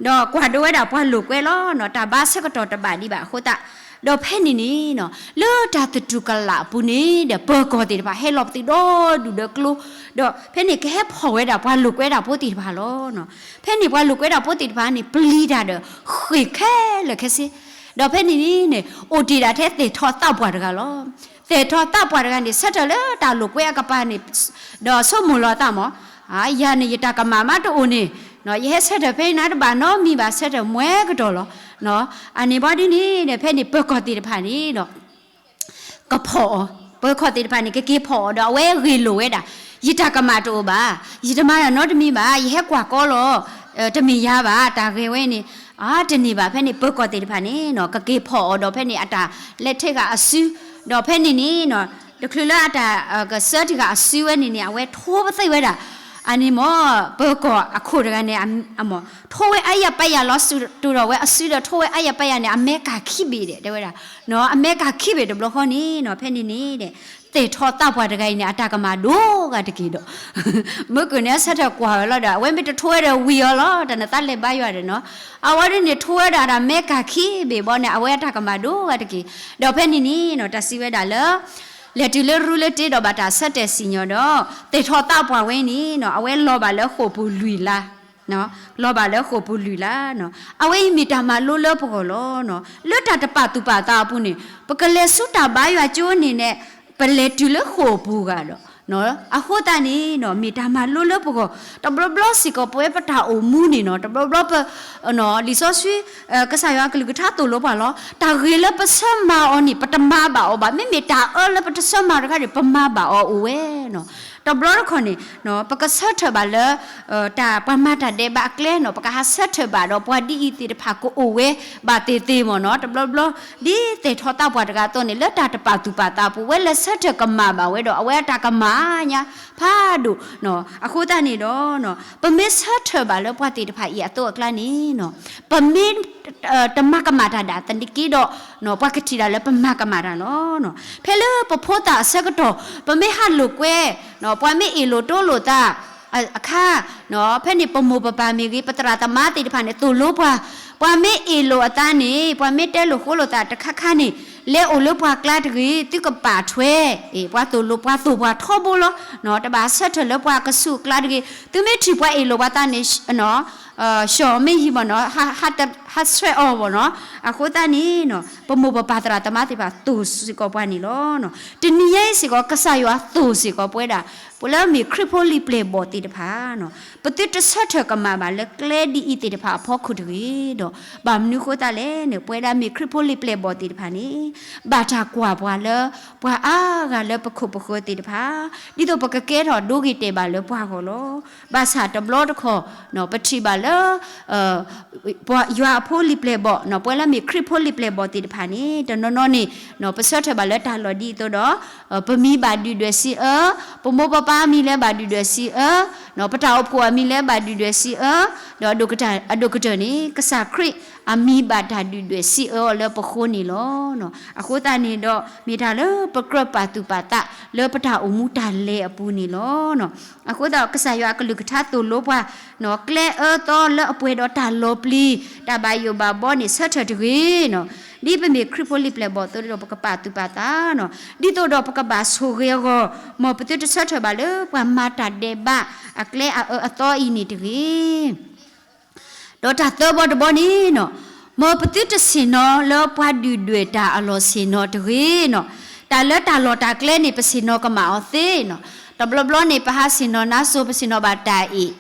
ဒီးကွၢ်ဒိဝဲဒၣ်ပှၤလိာ်ကွဲလီၤနီၤ. တၢ်ဘါဆၢကတီၢ်တဘၣ်ဒံးဘၣ်အဃိသတး, ဒီးဖဲန့ၣ်န့ၣ်နီၤ လၢတၢ်သတူၢ်ကလာ်အပူၤန့ၣ်ဒီး ပၢၤကီၢ်သ့ၣ်တဖၣ်ဟဲလီၤပသံးဒီဒူၣ်ဒီးကျိ, ဒီးဖဲန့ၣ်ကဟဲဖီၣ်ဝဲဒၣ်ပှၤလိာ်ကွဲတၢ်ဖိသ့ၣ်တဖၣ်လီၤနီၤ. ဖဲန့ၣ်ပှၤလိာ်ကွဲတၢ်ဖိသ့ၣ်တဖၣ်န့ၣ် ပျံၤတၢ်ဒီးဃ့ၢ်ခဲလၢာ်ခဲဆ့, ဒီးဖဲန့ၣ်န့ၣ် အိၣ်တ့ၢ်ဒၣ်ထဲသဲၣ်ထီၣ်သးပှၢ်တဂၤလီၤ. သဲၣ်ထီၣ်သးပှၢ်တဂၤန့ၣ် ဆၢထၢၣ်လၢတၢ်လိာ်ကွဲအကပၤန့ၣ် ဒီးဆိကမိၣ်လီၤသးမး, ယၤန့ၣ် ယတၢ်ကမၣ်မးတအိၣ်န့ၣ်, ယဟဲဆၢထၢၣ်ဖဲနၤတဘၣ်နီတမံၤဘၣ် ဆၢထၢၣ်မှဲကတီၢ်လီၤ. အန့ၣ်ဘီဒ်န့ၣ်ဒီး ဖဲန့ၣ်ပၢၤကီၢ်သ့ၣ်တဖၣ်န့ၣ်ဒီး ကဖီၣ်အီၤ, ပၢၤကီၢ်သ့ၣ်တဖၣ်န့ၣ် ကက့ၤဖီၣ်အီၤဒီး အဝဲဂ့ၢ်လိာ်ဝဲဒၣ်, ယတၢ်ကမၣ်တအိၣ်ဘၣ်, ယတမၤတၢ်နီတမံၤဘၣ်, ယဟဲကွၢ်ကီလီၤ, တမ့ၢ်ယၤဘၣ်, တၢ်ဂဲၤဝဲန့ၣ် အါတန့ၢ်ဘၣ်. ဖဲန့ၣ်ပၢၤကီၢ်သ့ၣ်တဖၣ်န့ၣ်နီၤ ကက့ၤဖီၣ်အီၤဒီး ဖဲန့ၣ်အတၢ်လဲၤထံၣ်ဃာ်အစု, ဒီးဖဲန့ၣ်န့ၣ်နီၤ တချုးလၢအတၢ်ကစၢထံၣ်ဃာ်အစုဝဲန့ၣ်န့ၣ် အဝဲထိပသံးဝဲဒၣ်, အန့ၣ်မ့ၢ် ပၢၤကီၢ်အခိၣ်တဂၤန့ၣ် အမ့ၢ်ထိဝဲအါယၤပာ်ယၤလီၤ, စူးတူာ်ထီၣ်ဝဲအစုဒီး ထိဝဲအါယၤပာ်ယၤန့ၣ် အမဲကၢ်ခံဘ့ၣ်ဒီး တဲဝဲဒၣ်, အမဲကၢ်ခံဘ့ၣ်တဘျီဃီန့ၣ်နီၤ ဖဲန့ၣ်န့ၣ်ဒီး သ့ၣ်ထီၣ်သးပှၢ်တဂၤအံၤန့ၣ် အတၢ်ကမၣ်ဒိၣ်ဂၤတက့ၢ်ဒီး, မ့ၢ်ကန့ၣ်အဆၢထၢၣ်ကွၢ်ဝဲလီၤဒီး အဝဲမ့ၢ်တထိဝဲဒီးဝံၤအီၤလီၤ တၢ်နသးလဲၤဘါယွၤဒီးနီၤ, အဝဲဒၣ်န့ၣ် ထိဝဲဒၣ်တၢ်မဲကၢ်ခံဘ့ၣ်ဘီန့ၣ် အဝဲအတၢ်ကမၣ်ဒိၣ်ဂၤတက့ၢ်. ဒီးဖဲန့ၣ်န့ၣ်နီၤ တၢ်စံးဝဲဒၣ်လၢ လဲၤတုၤလၢရူလၢတ့ဒီးဘၣ်တၢ်ဆၢတဲာ်စံၣ်ညီၣ်ဒီး သ့ၣ်ထီၣ်သးပှၢ်ဝဲန့ၣ်နီၤ အဝဲလီၤဘၣ်လၢဃိာ်ပူၤလွံၢ်လါ လီၤဘၣ်လၢဃိာ်ပူၤလွံၢ်လါနီၤ, အဝဲအံၤမ့ၢ်တၢ်မၤလိလၢပဂီၢ်လီၤနီၤ. လၢတၢ်တပာ်သူၣ်ပာ်သးအပူၤန့ၣ် ပကလဲၤဆူတၢ်ဘါယွၤကၠိန့ၣ်န့ၣ် ပလဲၤတုၤလၢဃိာ်ပူၤဂၤဒီး အဃိသတးန့ၣ်နီၤ မ့ၢ်တၢ်မၤလိလၢပဂီၢ်, တဘျီဘျီစ့ၢ်ကီးပဝဲပတၢ်အိၣ်မူန့ၣ်နီၤ တဘျီဘျီပ လံာ်စီဆှံ ကစၢ်ယွၤအကလုၢ်ကထါသိၣ်လိပှၤလီၤ. တၢ်ဂ့ၤလၢပဆၢမၤအီၤန့ၣ် ပတမၤဘၣ်အီၤဘၣ်. မ့မ့ၢ်တၢ်အၢလၢပတဆၢမၤတခါန့ၣ် ပမၤဘၣ်အီၤအိၣ်ဝဲနီၤ. တဘျီတခီၣ်န့ၣ် ပကဆၢထၢၣ်ဘၣ်လၢ တၢ်ပှၤမၤတၢ်ဒဲးဘးအကျဲနီၤ ပကဟးဆၢထၢၣ်ဘၣ်ဒီးပှၤဒ်အံၤသ့ၣ်တဖၣ်ကအိၣ်ဝဲဘၣ်သ့ၣ်သ့ၣ်မ့ၢ်နီၤ. တဘျီဘျီ ဒ်သ့ၣ်ထီၣ်သးပှၢ်တဂၤအသိးန့ၣ် လၢတၢ်တပာ်သူၣ်ပာ်သးအပူၤ ဝဲလဲၤဆၢထၢၣ်ကမၣ်ဘၣ်ဝဲဒီး အဝဲအတၢ်ကမၣ်ညါဖးဒိၣ်နီၤ. အဃိသတးန့ၣ်ဒီး ပမ့ၢ်ဆၢထၢၣ်ဘၣ်လၢပှၤသ့ၣ်တဖၣ်အံၤအသိးအကျါန့ၣ်နီၤ ပမ့ၢ် တမၤကမၣ်တၢ်ဒၣ်သနာ်က့ဒီး ပှၤကထံၣ်ဒၣ်လၢပမၤကမၣ်တၢ်လီၤ. ဖဲလၢပဖိသၣ်အဆၢကတီၢ် ပမ့ၢ်ဟးလိာ်ကွဲ ပှၤမ့ၢ်အ့ၣ်လိာ်တိလိာ်သးအခါ ဖဲန့ၣ်ပမိၢ်ပပၢ်မ့ၢ်ဂ့ၤ ပသရၣ်သမါသ့ၣ်တဖၣ်န့ၣ် သိၣ်လိပှၤ, ပှၤမ့ၢ်အ့ၣ်လိာ်အသးန့ၣ် ပှၤမ့ၢ်တဲလိာ်ဃိလိာ်သးတခါခါန့ၣ် လဲၤအိၣ်လၢပှၤကျါတဂ့ၤ, သုကပာ်ထွဲ ပှၤသိၣ်လိပှၤသိၣ်ပှၤထီဘိလီၤ. တဘၣ်ဆၢထၢၣ်လၢပှၤကဆူးအကျါတဂ့ၤ, သုမ့ၢ်ထံၣ်ပှၤအ့ၣ်လိာ်ပှၤသးန့ၣ် ဆှီၣ်မ့ၢ်ယံၤမ့ၢ်နီၤ ဟးဆှဲးအီၤမ့ၢ်နီၤ. အဃိသတးန့ၣ် ပမိၢ်ပပၢ်သရၣ်သမါသ့ၣ်တဖၣ်သိၣ်စ့ၢ်ကီးပှၤန့ၣ်လီၤ. တနံၤညါအံၤစ့ၢ်ကီး ကစၢ်ယွၤသိၣ်စ့ၢ်ကီးပဝဲဒၣ် ပလၢမ့ၢ်ခရံာ်ဖိလံၤပျဲၢ်ဘီၣ်သ့ၣ်တဖၣ် ပသုတဆၢထၢၣ်ကမၣ်ဘၣ်လၢကျဲဒ်အံၤသ့ၣ်တဖၣ်အဖီခိၣ်တဂ့ၤဒီး ဘၣ်မနုၤအဃိသတးလဲၣ်န့ၣ် ပဝဲဒၣ်မ့ၢ်ခရံာ်ဖိလံၤပျဲၢ်ဘီၣ်သ့ၣ်တဖၣ်န့ၣ် ဘၣ်တၢ်ကွၢ်ပှၤလၢ ပှၤအါဂၤလၢပခိၣ်ပဃၢၤသ့ၣ်တဖၣ် ဒ်သိးပကကဲထီၣ်ဒိဂ့ၤတဲာ်ဘၣ်လၢပှၤဂီၢ်လီၤ. ဘၣ်ဆၣ်တဘျီတခီၣ် ပထံၣ်ဘၣ်လၢ ပှၤယွၤအဖိလံၤပျဲၢ်ဘီၣ် ပဝဲလၢမ့ၢ်ခရံာ်ဖိလံၤပျဲၢ်ဘီၣ်သ့ၣ်တဖၣ်န့ၣ် တနီၤနီၤန့ၣ် ပဆၢထၢၣ်ဘၣ်လၢတၢ်လီၢ်ဒ်အသိးဒီး ပမံၤဘၣ်ဒုၣ်ဒွဲၣ်စံးအၢ, ပမိၢ်ပပၢ်အမံၤလၢဘၣ်ဒုၣ်ဒွဲၣ်စံးအၢ, ပတၢ်အိၣ်ဖှိၣ်အမံၤလၢဘၣ်ဒုၣ်ဒွဲၣ်စံးအၢ, ဒီးအဒိၣ်ကတၢၢ်န့ၣ် ကစၢ်ခရံာ်အမံၤဘၣ်တၢ်ဒုၣ်ဒွဲၣ်စံးအၢအီၤလၢပဃိန့ၣ်လီၤ. အဃိသတးန့ၣ်ဒီး မ့ၢ်တၢ်လၢပကြၢးပာ်သူၣ်ပာ်သးလၢပတၢ်အိၣ်မူတၢ်လဲၤအပူၤန့ၣ်လီၤ. အဃိသတး ကစၢ်ယွၤအကလုၢ်ကထါသိၣ်လိပှၤ ကျဲအၢသီလၢအပှဲၤဒီးတၢ်လီၤပျံၤ တၢ်ဘၣ်ယိၣ်ဘၣ်ဘီန့ၣ် ဆၢထၢၣ်တဂ့ၤနီၤ. ဒ်ပမ့ၢ်ခရံာ်ဖိလံၤပျဲၢ်ဘီၣ်အသိးဒီး ပကပာ်သူၣ်ပာ်သးနီၤ. ဒ်သိးဒီးပကဘၣ်ဆိၣ်ဂ့ၤအဂီၢ် မ်ပသုတဆၢထၢၣ်ဘၣ်လၢပှၤမၤတၢ်ဒဲးဘး အကျဲအအၢအသီအံၤန့ၣ်တဂ့ၤ ဒီးတၢ်သၢဘီတဘီန့ၣ်နီၤ, မ်ပသုတဆ့ၣ်နီၤလၢပှၤဒုၣ်ဒွဲၣ်တၢ်အလီၢ်ဆ့ၣ်နီၤတဂ့ၤနီၤ. တၢ်လၢတၢ်လီၢ်တၢ်ကျဲန့ၣ် ပဆ့ၣ်နီၤကမၣ်အီၤသ့နီၤ. တဘျီဘျီန့ၣ် ပဟးဆ့ၣ်နီၤနါစိၤ ပဆ့ၣ်နီၤဘၣ်တၢ်အ့ၣ်,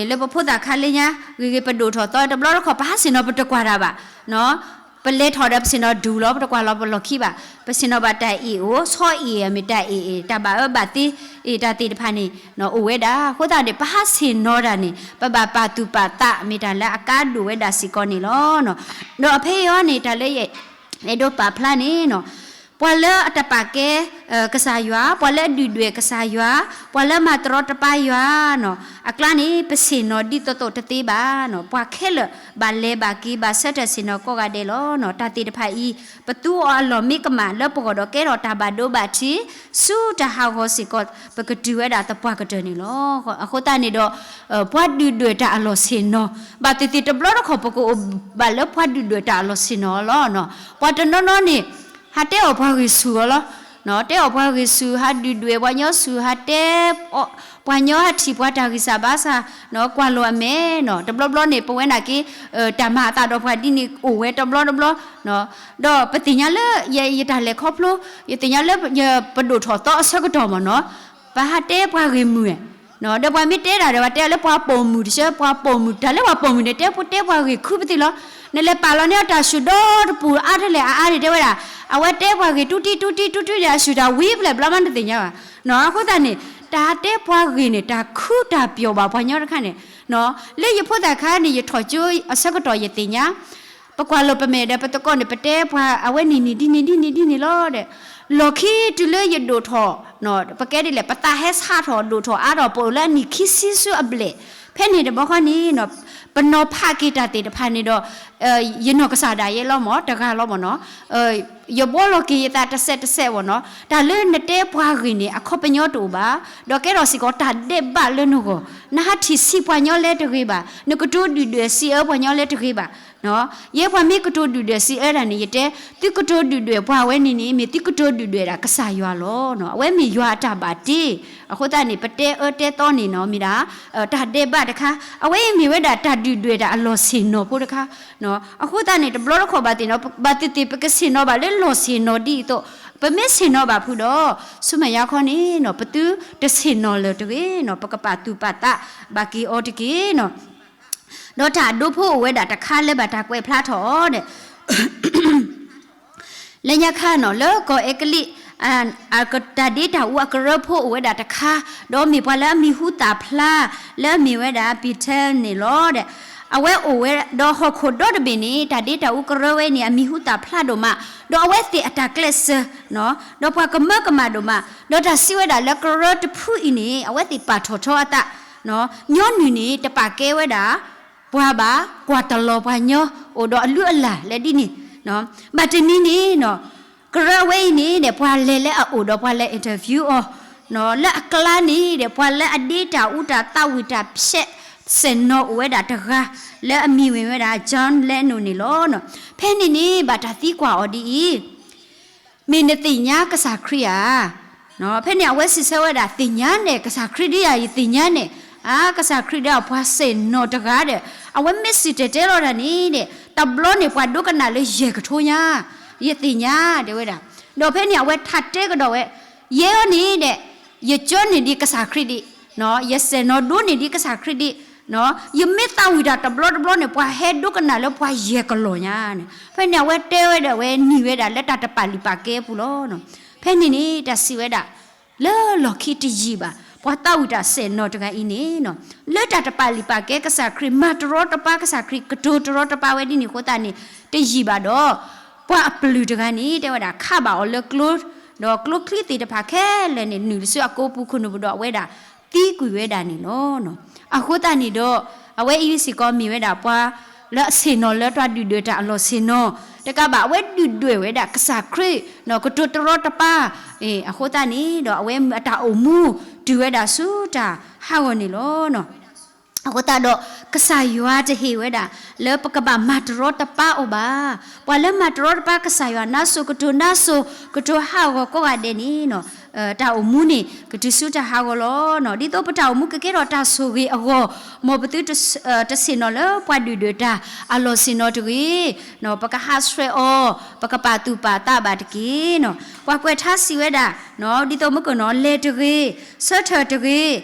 လၢပဖိသၣ်ခါလၢညါ ဂ့ၤဂ့ၤပဒိၣ်ထီၣ်သီ တဘျီတခီၣ် ပဟးဆ့ၣ်နီၤပတကွၢ်တၢ်ဘၣ် ပလဲၤထီၣ်ဒီးပဆ့ၣ်နီၤဒူၣ်လီၤ ပတကွၢ်လီၤပလီၢ်ခံဘၣ်. ပဆ့ၣ်နီၤဘၣ်တၢ်အ့ၣ်အိၣ် ဆီအ့ၣ်မ့ၢ်တၢ်အ့ၣ်အ့ၣ် တၢ်ဘၣ်အၢဘၣ်သီအ့ၣ် တၢ်သ့ၣ်တဖၣ်န့ၣ် အိၣ်ဝဲဒၣ်. အဃိသတးန့ၣ် ပဟးဆ့ၣ်နီၤတၢ်န့ၣ် ပဘၣ်ပာ်သူၣ်ပာ်သး မ့ၢ်တၢ်လၢအကါဒိၣ်ဝဲဒၣ်စ့ၢ်ကီးန့ၣ်လီၤ. ဒီးဖဲအံၤအီၤန့ၣ် တၢ်လၢယအဲၣ်ဒိးပာ်ဖျါန့ၣ်နီၤ, ပှၤလၢအတပာ်ကဲ ကစၢ်ယွၤ, ပှၤလၢအဒုၣ်ဒွဲၣ်ကစၢ်ယွၤ, ပှၤလၢမၤတရီတပါယွၤနီၤ, အကျါန့ၣ် ပဆ့ၣ်နီၤဒ်သိးသိးတသ့ဘၣ်နီၤ. ပှၤခဲလၢာ်ဘၣ်လဲၤဘၣ်က့ၤ ဘၣ်ဆၢထၢၣ်ဆ့ၣ်နီၤကိးဂၤဒဲးလီၤနီၤ. တၢ်သ့ၣ်တဖၣ်အံၤ ပသူအီၤအလီၢ်မ့ၢ်ကမၣ်လၢပဂီၢ်ဒီး ကဲထီၣ်တၢ်ဘၣ်ဒိဘၣ်ထံး ဆူတၢ်ဟးဂီၤစ့ၢ်ကီး ပကတုၤဝဲဒၣ်သပှၢ်ကတၢၢ်န့ၣ်လီၤ. အဃိသတးန့ၣ်ဒီး ပှၤဒုၣ်ဒွဲၣ်တၢ်အလီၢ်ဆ့ၣ်နီၤ ဘၣ်သ့ၣ်သ့ၣ်တဘျီတခီၣ် ပကအိၣ်ဘၣ်လၢပှၤဒုၣ်ဒွဲၣ်တၢ်အလီၢ်ဆ့ၣ်နီၤလီၤ. ပှၤတနီၤနီၤန့ၣ် ဟးတဲအီၣ်ပှၤဂ့ၢ်ဆူၣ်အီၤလီၤ. တဲအီၣ်ပှၤဂ့ၢ်ဆူၣ် ဟးဒုၣ်ဒွဲၣ်ပှၤညီဆူၣ် ဟးတဲ ပှၤညီဟးထံၣ်ပှၤတၢ်ဂံၢ်စၢ်ဘါစၢ် ကွၢ်လိာ်အမဲာ်နီၤ. တဘျီဘျီန့ၣ် ပဝဲနာ်က့ တၢ်မၤအသးဒီးပှၤဒ်န့ၣ် အိၣ်ဝဲတဘျီတဘျီ ဒီးပသ့ၣ်ညါလၢ ယတၢ်လဲၤခီဖျိ ယသ့ၣ်ညါလၢ ပဒိၣ်ထီၣ်သီအဆၢကတီၢ်မ့ၢ်နီၤ ပဟးတဲပှၤဂ့ၢ်မုာ် ဒီးပှၤမ့ၢ်တဲတၢ်ဒီး ပှၤတဲလၢပှၤပိာ်မုၣ်တဆၢ ပှၤပိာ်မုၣ် တၢ်လၢပှၤပိာ်မုၣ်န့ၣ် တဲပတဲပှၤဂ့ၢ်ခုပသ့လီၤ. နလဲၤပာ်လီၤန့ၢ်အတၢ်ဆူၣ်ဒီတပူၤအါတလဲၣ်အါအါန့ၣ် တဲဝဲဒၣ် အဝဲတဲပှၤဂ့ၢ်တူၢ်တံၢ်တူၢ်တံၢ်တူၢ်တံၢ်ဒီး အဆူၣ်တၢ်ဝံၤဖျဲၣ်ဘျီမးတသ့ၣ်ညါဘၣ်. အဃိသတးန့ၣ် တၢ်တဲပှၤဂ့ၢ်န့ၣ် တၢ်ခုတၢ်ပျီၤဘၣ်ပှၤညီတခါန့ၣ် လၢယဖိသၣ်ခါန့ၣ် ယထီၣ်ကၠိအဆၢကတီၢ်ယသ့ၣ်ညါ ပကွၢ်လိာ်ပမဲာ်ဒီးပသကိးန့ၣ် ပတဲပှၤအဝဲန့ၣ်န့ၣ်ဒ်န့ၣ်ဒ်န့ၣ်ဒ်န့ၣ်လီၤဒီး လီၢ်ခံတုၤလၢယဒိၣ်ထီၣ် ပကဲဒ်လဲၣ် ပသးဟဲဆါထီၣ်ဒိၣ်ထီၣ်အါထီၣ် ပအိၣ်လၢအနံၣ်ခံဆံဆူအဘျဲၣ် ဖဲန့ၣ်တဘျီဃီန့ၣ်နီၤ, ပနီၤဖးက့ၤတၢ်သ့ၣ်တဖၣ်န့ၣ်ဒီး ယနီၢ်ကစၢ်ဒၣ်ယဲလီၤမၢ် တဂၤလီၤမၢ်နီၤ, ယဘှီလီၤက့ၤယသးတစဲးတစဲးမၢ်နီၤ, တၢ်လၢနတဲပှၤဂ့ၢ်န့ၣ် အခီပညီတအိၣ်ဘၣ်, ဒီးကဲထီၣ်စ့ၢ်ကီးတၢ်ဒဲးဘးလၢနဂီၢ်, နဟးထံၣ်ဆံးပှၤညီလဲတဂ့ၤဘၣ်, နကတိၤဒုၣ်ဒွဲၣ်စံးအၢပှၤညီလဲတဂ့ၤဘၣ်. ယဲပှၤမ့ၢ်ကတိၤဒုၣ်ဒွဲၣ်စံးအၢဒၣ်န့ၣ် ယတဲ, သုကတိၤဒုၣ်ဒွဲၣ်ပှၤဝဲန့ၣ်န့ၣ် မ့ၢ်သုကတိၤဒုၣ်ဒွဲၣ်ဒၣ်ကစၢ်ယွၤလီၤ. အဝဲမ့ၢ်ယွၤအတၢ်ဘၣ်တ့, အဃိသတးန့ၣ် ပတဲအၢတဲသီန့ၣ်နီၤ မ့ၢ်ဒၣ် တၢ်ဒဲးဘးတခါ, အဝဲအံၤမ့ၢ်ဝဲဒၣ်တၢ်ဒုၣ်ဒွဲၣ်တၢ်အလီၢ်ဆ့ၣ်နီၤဖိတခါ. အဃိသတးန့ၣ် တဘျီတခီၣ်ဘၣ်သ့ၣ်နီၤ ဘၣ်သ့ၣ်သ့ၣ် ပကဆ့ၣ်နီၤဘၣ်လၢလီၢ်ဆ့ၣ်နီၤဒ်အံၤအသိး, ပမ့ၢ်ဆ့ၣ်နီၤဘၣ်ဖုဒီး ဆူမဲာ်ညါခီန့ၣ်နီၤ ပသုတဆ့ၣ်နီၤလၢၤတဂ့ၤနီၤ, ပကပာ်သူၣ်ပာ်သးဘၣ်က့ၤအီၤတက့ၢ်နီၤ. ဒီးတၢ်အဒိဖိအိၣ်ဝဲဒၣ်တခါလၢဘၣ်တၢ်ကွဲးဖျါထီၣ်အီၤဒီး လၢညါခါနီၤ လၢကီၢ်အဲကလံး တၢ်ဒ့တၢ်အူအကရၢဖိအိၣ်ဝဲဒၣ်တခါ, ဒီးမ့ၢ်ပှၤလၢအမံၤဟူသၣ်ဖျါ လၢအမ့ၢ်ဝဲဒၣ် ပံၤထဲန့ၣ်လီၤဒီး အဝဲအိၣ်ဝဲဒီးဟီၣ်ခိၣ်ဒီတဘ့ၣ်န့ၣ် တၢ်ဒ့တၢ်အူကရၢဝဲန့ၣ် အမံၤဟူသၣ်ဖျါဒိၣ်မး, ဒီးအဝဲသ့ၣ်အတၢ်ကျဲးစၢး ဒီးပှၤကမၢကမၣ်ဒိၣ်မး, ဒီးတၢ်စံးဝဲဒၣ်လၢကရၢတဖုအံၤန့ၣ် အဝဲသ့ၣ်ပာ်ထီၣ်ထီအသး ညီနုၢ်န့ၣ် တပာ်ကဲဝဲဒၣ် ပှၤဘၣ်, ကွၢ်တလီၤပှၤညီ, အိၣ်ဒီးအလုၢ်အလၢ်လၢဒ်န့ၣ်, ဘၣ်တနံၤန့ၣ်နီၤ ကရၢအဝဲအံၤန့ၣ်ဒီး ပှၤလဲၤလၢအအိၣ်ဒီးပှၤလဲၤ interview အီၤ, လၢအကျါန့ၣ်ဒီး ပှၤလၢအဒ့တၢ်အူတၢ်သးဝံၣ်တၢ်ဖျဲး ဆဲးနီၤအိၣ်ဝဲဒၣ်တဂၤ လၢအမံၤဝဲဒၣ် John Lennon န့ၣ်လီၤ. ဖဲန့ၣ်န့ၣ် ဘၣ်တၢ်သံကွၢ်အီၤဒ်အံၤ မ့ၢ်နသ့ၣ်ညါကစၢ်ခရံာ်ဧါ. ဖဲန့ၣ်အဝဲစံးဆၢဝဲဒၣ် သ့ၣ်ညါန့ၣ် ကစၢ်ခရံာ်ဒ်ဧါ ယသ့ၣ်ညါန့ၣ်, အါ ကစၢ်ခရံာ်ဒီးပှၤဆဲးနီၤတဂၤဒီး အဝဲမ့ၢ်စံၣ်တဲၤတဲလီၤတၢ်န့ၣ်ဒီး တဘျီန့ၣ် ပှၤဒိကနၣ်လၢယဲၢ်ကထိညါ, ယသ့ၣ်ညါတဲဝဲဒၣ်, ဒီးဖဲန့ၣ်အဝဲထးတဲကဒီးဝဲ, ယဲအံၤန့ၣ်ဒီး ယကၢန့ၢ်ဒံးကစၢ်ခရံာ်ဒံး, ယဆဲးနီၤဒိၣ်န့ၢ်ဒံးကစၢ်ခရံာ်ဒံး, ယမ့ၢ်သးဝံၣ်တၢ်တဘျီတဘျီန့ၣ် ပှၤဟဲဒိကနၣ်လၢပှၤယဲၢ်ကလီၢ်ညါန့ၣ်, ဖဲန့ၣ်အဝဲတဲဝဲဒၣ်ဝဲနံၤဝဲဒၣ်လၢတၢ်တပာ်လုၢ်ပာ်ကဲအပူၤလီၤ. ဖဲန့ၣ်န့ၣ် တၢ်စံးဝဲဒၣ် လၢလီၢ်ခံတယံာ်ဘၣ် ပှၤသးဝံၣ်တၢ်ဆဲးနီၤတဂၤအံၤန့ၣ်နီၤ, လၢတၢ်တပာ်လုၢ်ပာ်ကဲကစၢ်ခရံာ် မၤတရီတပါကစၢ်ခရံာ် ကတိၤတရီတပါဝဲဒ်န့ၣ်အဃိသတးန့ၣ် တယံာ်ဘၣ်ဒီး ပှၤအပျုၢ်တဂၤန့ၣ် တဲဝဲဒၣ် ခးဘၣ်အီၤလၢကျိ, ဒီးကျိချံသ့ၣ်တဖၣ်ခဲလၢာ်န့ၣ် နုာ်လီၤဆူအကိပူၤခိၣ်နူာ်ပူၤဒီးအဝဲဒၣ် သံကွံာ်ဝဲဒၣ်န့ၣ်လီၤ. အဃိသတးန့ၣ်ဒီး အဝဲအံၤစ့ၢ်ကီးမ့ၢ်ဝဲဒၣ်ပှၤ လၢအဆ့ၣ်နီၤလၢတၢ်ဒုၣ်ဒွဲၣ်တၢ်အလီၢ်ဆ့ၣ်နီၤ, တကးဘၣ်အဝဲဒုၣ်ဒွဲၣ်ဝဲဒၣ်ကစၢ်ခရံာ် ကတိၤတရီတပါ, အဃိသတးန့ၣ်ဒီး အဝဲအတၢ်အိၣ်မူ တုၤဝဲဒၣ်ဆူတၢ်ဟးဂီၤန့ၣ်လီၤ. အဃိသတးဒီး ကစၢ်ယွၤတဟ့ၣ်ဝဲဒၣ် လၢပကဘၣ်မၤတရီတပါအီၤဘၣ်. ပှၤလၢမၤတရီတပါကစၢ်ယွၤ နါစိၤကတိၤနါစိၤ ကတိၤဟးဂီၤကိးဂၤဒဲးန့ၣ် တၢ်အိၣ်မူန့ၣ် ကတုၤဆူတၢ်ဟးဂီၤလီၤ. ဒ်သိးပတၢ်အိၣ်မူကကဲထီၣ်တၢ်ဆိၣ်ဂ့ၤအဂီၢ်, မ်ပသုတဆ့ၣ်နီၤလၢပှၤဒုၣ်ဒွဲၣ်တၢ်အလီၢ်ဆ့ၣ်နီၤတဂ့ၤ, ပကဟးဆှဲးအီၤ, ပကပာ်သူၣ်ပာ်သးဘၣ်တက့ၢ်. ပှၤကွဲးထါစံးဝဲဒၣ် ဒ်သိးမ့ၢ်ကနီၤ လဲၤတဂ့ၤ, ဆၢထၢၣ်တဂ့ၤ,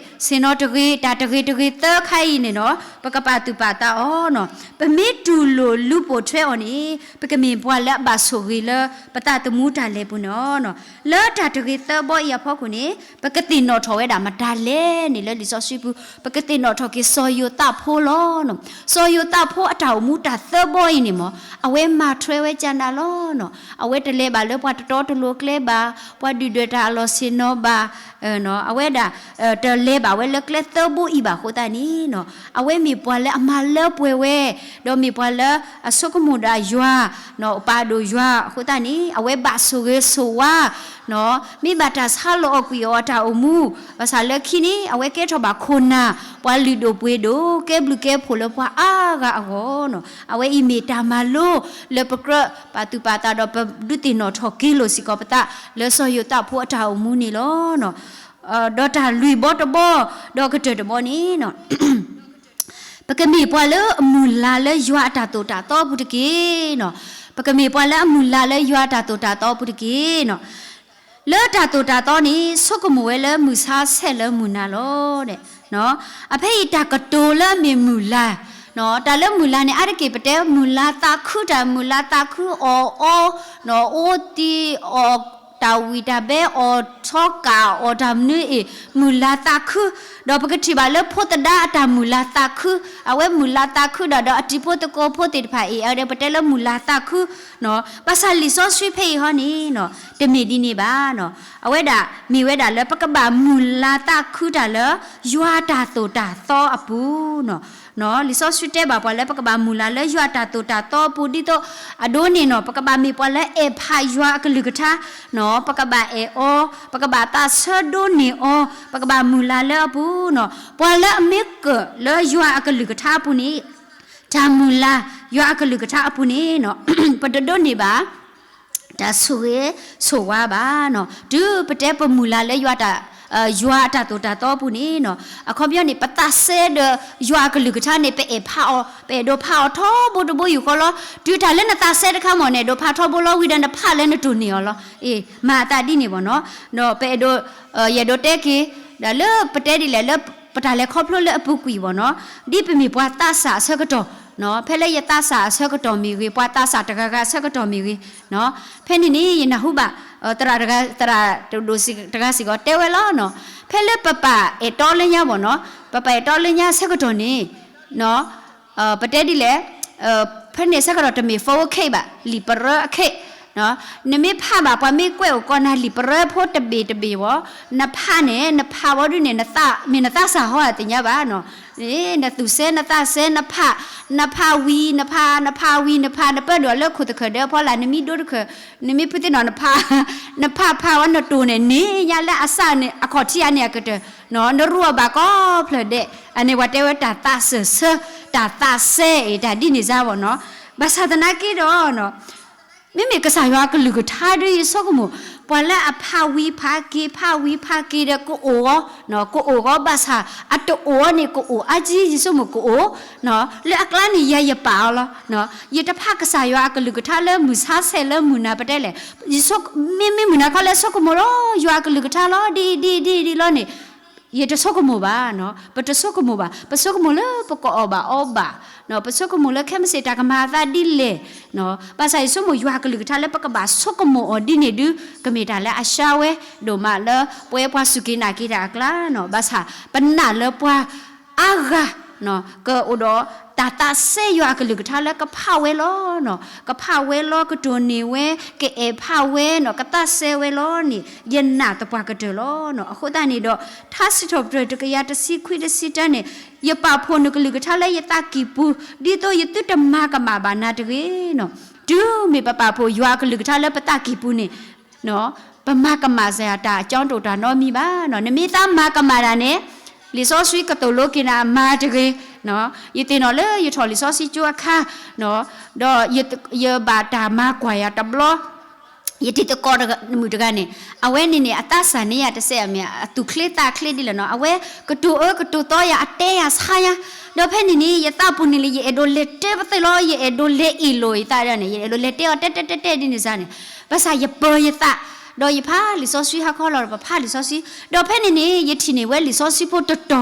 ဆ့ၣ်နီၤတဂ့ၤ, တၢ်တဂ့ၤတဂ့ၤသၢခါအံၤန့ၣ်နီၤ ပကပာ်သူၣ်ပာ်သးအီၤနီၤ. ပမ့ၢ်တူၢ်လိာ်လူၤပိာ်ထွဲအီၤန့ၣ် ပကမ့ၢ်ပှၤလၢအဘၣ်ဆိၣ်ဂ့ၤလၢ ပသးသမူတၢ်လဲၤပူၤန့ၣ်လီၤ. လၢတၢ်တဂ့ၤသၢဘီအံၤအဖီခိၣ်န့ၣ် ပကသ့ၣ်နီၣ်ထီၣ်ဝဲဒၣ်မတၤလဲၣ်န့ၣ် လၢလံာ်စီဆှံပူၤ ပကသ့ၣ်နီၣ်ထီၣ်က့ၤစီၤယိၤသးဖိလီၤ. စီၤယိၤသးဖိအတၢ်အိၣ်မူတၢ်သၢဘီအံၤန့ၣ်မ့ၢ် အဝဲမၤထွဲဝဲကၢနၤလီၤ. အဝဲတလဲၤဘၣ်လၢပှၤတတီတလိၤကျဲဘၣ်, ပှၤဒုၣ်ဒွဲၣ်တၢ်အလီၢ်ဆ့ၣ်နီၤဘၣ်, အဝဲဒၣ် တလဲၤဘၣ်ဝဲလၢကျဲသၢဘိအံၤဘၣ်အဃိသတးန့ၣ် အဝဲမ့ၢ်ပှၤလၢအမၤလၢပှဲၤဝဲ, ဒီးမ့ၢ်ပှၤလၢအဆိကမိၣ်ဒၣ်ယွၤ, ပာ်ဒိၣ်ယွၤအဃိသတးန့ၣ် အဝဲဘၣ်ဆိၣ်ဂ့ၤဆိၣ်ဝါ, မ့ၢ်ဘၣ်တၢ်ဆါလီၤအီၤကွံာ်အီၤအတၢ်အိၣ်မူ, ဘၣ်ဆၣ်လၢခံန့ၣ် အဝဲကဲထီၣ်ဘၣ်ခိၣ်နၢ်, ပှၤလုၢ်ဒိၣ်ပှ့ၤဒိၣ်, ကဲဘျုးကဲဖှိၣ်လၢပှၤအါဂၤအဂီၢ်, အဝဲအံၤမ့ၢ်တၢ်မၤလိလၢပကြၢးပာ်သူၣ်ပာ်သးဒီး ပဒုးသ့ၣ်နီၣ်ထီၣ်က့ၤလိာ်စ့ၢ်ကီးပသး လၢစီၤယိၤသးဖိအတၢ်အိၣ်မူန့ၣ်လီၤ. ဒီးတၢ်လွံၢ်ဘီတဘီ, ဒီးကတၢၢ်တဘီန့ၣ် ပကမ့ၢ်ပှၤလၢအမုၢ်လၢ်လၢယွၤအတၢ်သိၣ်တၢ်သီအပူၤတက့ၢ်. ပကမ့ၢ်ပှၤလၢအမုၢ်လၢ်လၢယွၤအတၢ်သိၣ်တၢ်သီအပူၤတက့ၢ်. လၢတၢ်သိၣ်တၢ်သီန့ၣ် ဆိကမိၣ်ဝဲလၢမုၢ်ဆါဆဲးလၢမုၢ်နၤလီၤ. အဖဲအံၤတၢ်ကတိၤလၢအမ့ၢ်မုၢ်လၢ်, တၢ်လၢမုၢ်လၢ်န့ၣ် အါတက့ၢ်ပတဲမုၢ်လၢ်သးခုတၢ်, မုၢ်လၢ်သးခုအီၣ်အီ, အိၣ်သံအီၣ် တၢ်ဝံၣ်တၢ်ဘဲအီၤ ထီကၣ်အီၤတၢ်မနုၤအံၤ မုၢ်လၢ်သးခု, ဒီးပကထံၣ်ဘၣ်လၢဖိသဒါအတၢ်မုၢ်လၢ်သးခု, အဝဲမုၢ်လၢ်သးခုဒီး ဒီးအတံၤဖိသကိးဖိသ့ၣ်တဖၣ်အံၤ အဝဲဒၣ်ပတဲလၢမုၢ်လၢ်သးခု, ဘၣ်ဆၣ်လံာ်စီဆှံဖဲအံၤဟီန့ၣ် တမ့ၢ်ဒ်န့ၣ်ဘၣ်, အဝဲဒၣ်မ့ၢ်ဝဲဒၣ်လၢပကဘၣ်မုၢ်လၢ်သးခုတၢ်လၢ ယွၤတၢ်သိၣ်တၢ်သီအပူၤ လံာ်စီဆှံတဲဘၣ်ပှၤလၢပကဘၣ်မုၢ်လၢ်လၢယွၤတၢ်သိၣ်တၢ်သီအပူၤ ဒ်သိးအဒိန့ၣ်နီၤ ပကဘၣ်မ့ၢ်ပှၤလၢအဲၣ်ဖးယွၤအကလုၢ်ကထါ, ပကဘၣ်အဲၣ်အီၤ, ပကဘၣ်သးဆၢဒိးန့ၢ်အီၤ, ပကဘၣ်မုၢ်လၢ်လၢအပူၤနီၤ. ပှၤလၢအမ့ၢ်ကၢၣ်လၢယွၤအကလုၢ်ကထါအပူၤန့ၣ် တၢ်မုၢ်လၢ်ယွၤအကလုၢ်ကထါအပူၤန့ၣ်နီၤ ပတဒိးန့ၢ်ဘၣ် တၢ်ဆိၣ်ဂ့ၤဆိၣ်ဝါဘၣ်နီၤ. တုၤပတဲပမုၢ်လၢ်လၢယွၤ ယွၤအတၢ်သိၣ်တၢ်သီအပူၤန့ၣ်နီၤ အခီပညီန့ၣ် ပသးစဲဒီးယွၤအကလုၢ်ကထါန့ၣ် ပအဲၣ်ဖးအီၤ ပအဲၣ်ဒိးဖးအီၤထီဘိတဘိယူၢ်ဃီလီၤ. တုၤတၢ်လၢနသးစဲတခါမ့ၢ်န့ၣ် အဲၣ်ဒိးဖးထီဘိလီၤ ဝံၤဒီးနဖးလၢနတိၢ်န့ၢ်အီၤလီၤ. အ့ မၤအသးဒ်န့ၣ်ဘၣ်နီၤ. ဒီးပအဲၣ်ဒိး ယအဲၣ်ဒိးတဲက့ၤ ဒီးလၢပတဲဒ်လဲၣ်လၢ ပတၢ်လဲၤခီဖျိလၢအပူၤကွံာ်ဘၣ်နီၤ ဒ်ပမ့ၢ်ပှၤသးစၢ်အဆၢကတီၢ် ဖဲလၢယသးစၢ်အဆၢကတီၢ်မ့ၢ်ဂ့ၤ ပှၤသးစၢ်တဂၤဂၤအဆၢကတီၢ်မ့ၢ်ဂ့ၤ ဖဲန့ၣ်န့ၣ် ယနၢ်ဟူဘၣ် သရၣ်တဂၤ သရၣ်တဒိၣ်စံးတဂၤစ့ၢ်ကီးတဲဝဲလီၤနီၤ. ဖဲလၢပပၢ်အဲၣ်တီလၢညါဘၣ်နီၤ ပပၢ်အဲၣ်တီလၢညါအဆၢကတီၢ်န့ၣ် ပတဲဒ်လဲၣ် ဖဲန့ၣ်အဆၢကတီၢ်တမ့ၢ် phone အခ့ဘၣ် လံာ်ပရၢအခ့ နမ့ၢ်ဖးဘၣ်ပှၤမ့ၢ်ကွဲးအိၣ်ကိးနၤလံာ်ပရၢဖိတဘ့ၣ်တဘ့ၣ်ဘၣ် နဖးန့ၣ် နဖးဝဲဒ်န့ၣ် မ့ၢ်နသးစၢ်ဟီအသ့ၣ်ညါဘၣ်နီၤ. နသူၣ်စဲနသးစဲ နဖး နဖးဝံၤ နဖး နဖးဝံၤ နဖး နပၢဒိၣ်လၢခိၣ်သခၢၣ်ဒီးဖီလာ် နမံဒိတခၢၣ် နမ့ၢ်ဖုသ့ၣ်နီၤ နဖး နဖးဖးဝဲနတိၢ်န့ၣ် န့ၢ်ညါလၢအစၢ်န့ၣ် အခီၣ်ထံးအါန့ၢ်အကတၢၢ် နရူးအီၤဘၣ်ကိးဖျၢၣ်ဒဲး အန့ၣ်ပှၤတဲဝဲတၢ်သးစၢၢ်ဆၢ တၢ်သးစဲအံၤ တၢ်ဒ်န့ၣ်စါဘၣ်နီၤ. ဘၣ်ဆၣ်သနာ်က့ဒီး မ့မ့ၢ်ကစၢ်ယွၤအကလုၢ်ကထါဒီး ယဆိကမိၣ် ပှၤလၢအဖးဝံၤဖးက့ၤ ဖးဝံၤဖးက့ၤဒီးကအိၣ်အီၤ ကအိၣ်အီၤ ဘၣ်ဆၣ်အတအိၣ်အီၤန့ၣ် ကအိၣ်အါကံ ယဆိကမိၣ်ကအိၣ် လၢအကျါန့ၣ် ယၤယပာ်အီၤလီၤ. ယတဖးကစၢ်ယွၤအကလုၢ်ကထါလၢမုၢ်ဆါဆဲးလၢမုၢ်နၤပတဲလဲၣ် မ့မ့ၢ်မုၢ်နၤခီလၢဆိကမိၣ်လီၤ ယွၤအကလုၢ်ကထါလီၤ ဒ်ဒ်ဒ်ဒ်လီၤန့ၣ် ယတဆိကမိၣ်ဘၣ်နီၤ ပတဆိကမိၣ်ဘၣ် ပဆိကမိၣ်လၢပကအီၣ်ဘၣ်အီဘၣ် ပဆိကမိၣ်လၢခဲမုၢ်ဆ့ၣ်တၢ်ကမၤအသးဒ်လဲၣ်နီၤ ဘၣ်ဆၣ်ယဆိကမိၣ်ယွၤအကလုၢ်ကထါလၢပကဘၣ်ဆိကမိၣ်အီၤဒ်န့ၣ်ဒုး ကမ့ၢ်တၢ်လၢအဆှါဝဲ ဒိၣ်မးလၢပဝဲပှၤစူၢ်က့ၤနာ်က့ၤတၢ်အကျါနီၤ ဘၣ်ဆၣ်ပနာ်လၢပှၤအါဂၤ ကအိၣ်ဒီးတၢ်သးစဲယွၤအကလုၢ်ကထါလၢကဖးဝဲလီၤနီၤ ကဖးဝဲလီၤ ကတိၢ်န့ၢ်ဝဲ ကအဲၣ်ဖးဝဲနီၤ ကသးစဲဝဲလီၤန့ၣ် ယနာ်သပှၢ်ကတၢၢ်လီၤနီၤ အဃိသတးန့ၣ်ဒီး ထါစံးထီၣ်ပတြၢၤတကယၤတဆံခွံတဆံတၢန့ၣ် ယပာ်ဖှိၣ်နကလုၢ်ကထါလၢယသးကံၢ်ပူၤ ဒ်သိးယသုတမၤကမၣ်ဘၣ်နၤတဂ့ၤနီၤ တုၤမ့ၢ်ပပာ်ဖှိၣ်ယွၤအကလုၢ်ကထါလၢပသးကံၢ်ပူၤန့ၣ် ပမၤကမၣ်စ့ၢ်တၢ်အကၠီတအိၣ်တၢ်နီတမံၤဘၣ်နီၤ နမ့ၢ်သးမၤကမၣ်တၢ်န့ၣ် လံာ်စီဆှံကသိၣ်လိက့ၤနၤမၤတဂ့ၤနီၤ ယသ့ၣ်နီၣ်လၢယထီၣ်လံာ်စီဆှံကၠိအခါ ဒီးယဘၣ်တၢ်မၤကွၢ်ယၤတဘျီ ယတံၤသကိးမုၣ်တဂၤန့ၣ် အဝဲန့ၣ်န့ၣ် အသးစၢ်န့ၢ်ယၤတစဲးအမဲာ် အသူၣ်ချ့သးချ့ဒ်လဲၣ်နီၤ အဝဲကတိၤအၢကတိၤသီယၤ အတဲယၤဆါယၤ ဒီးဖဲန့ၣ်န့ၣ် ယသးပူၤန့ၣ်လၢ ယအဲၣ်ဒိးလဲၤတဲပသ့လီၤ ယအဲၣ်ဒိးလဲၤအ့ၣ်လိာ်ယသးဒ်န့ၣ် ယအဲၣ်ဒိးလဲၤတဲအီၤတဲတဲတဲတဲဒ်န့ၣ်စါန့ၣ် ဘၣ်ဆၣ်ယပၢၤယသး ဒီးယဖးလံာ်စီဆှံဟါခီလီၤ ပဖးလံာ်စီဆှံ ဒီးဖဲန့ၣ်န့ၣ် ယထံၣ်န့ၢ်ဝဲလံာ်စီဆှံဖိတတီၤ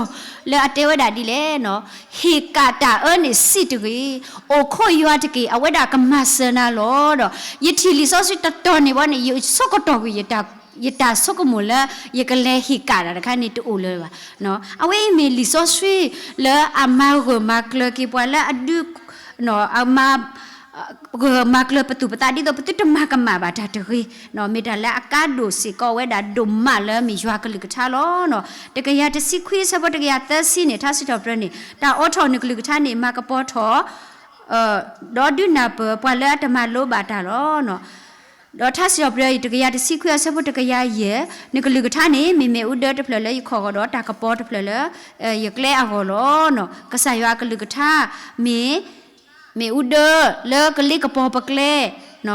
လၢအတဲဝဲဒၣ်ဒ်လဲၣ်နီၤ ဟ့ၣ်ကၣ်တၢ်အၢန့ၣ်စံးတဂ့ၤ, အိၣ်ခိးယွၤတက့ၢ် အဝဲဒၣ်ကမၤစၢၤနၤလီၤဒီး ယထံၣ်လံာ်စီဆှံတတီၤန့ၣ်ဝဲန့ၣ် ယဆိကတီၢ်ကွံာ် ယတၢ်ဆိကမိၣ်လၢ ယကလဲၤဟ့ၣ်ကၣ်တၢ်တခါန့ၣ်တအိၣ်လၢၤဘၣ်. အဝဲအံၤမ့ၢ်လံာ်စီဆှံလၢအမၤဂၢၢ်မၤကျၢၤက့ၤပှၤလၢအဒုး အမၤ ဂၢၢ်မၤကျၢၤပသူၣ်ပသးဒ်သိးပသုတမၤကမၣ်ဘၣ်တၢ်တဂ့ၤ, မ့ၢ်တၢ်လၢအကါဒိၣ်စ့ၢ်ကီးဝဲဒၣ်ဒိၣ်မးလၢမ့ၢ်ယွၤကလုၢ်ကထါလီၤ. တကယၤတဆံခွံအဆၢဖိတကယၤသၢဆံန့ၣ် ထါစံးထီၣ်ပတြၢၤန့ၣ် တၢ်အိးထီၣ်နကလုၢ်ကထါန့ၣ် မၤကပီၤထီၣ် ဒီးဒုးနၢ်ပၢၢ်ပှၤလၢအတမၤလိဘၣ်တၢ်လီၤ. ဒီးထါစံးထီၣ်ပတြၢၤအံၤ တကယၤတဆံခွံအဆၢဖိတကယၤယဲၢ်, နကလုၢ်ကထါန့ၣ် မ့ၢ်မ့ၣ်အူဒၢတဖျၢၣ်လၢယခီၣ်ဂီၤဒီး တၢ်ကပီၤတဖျၢၣ်လၢ ယကျဲအဂီၢ်လီၤ. ကစၢ်ယွၤအကလုၢ်ကထါ မ့ၢ် မ့ၣ်အူဒၢလၢကလ့ကပီၤပကျဲ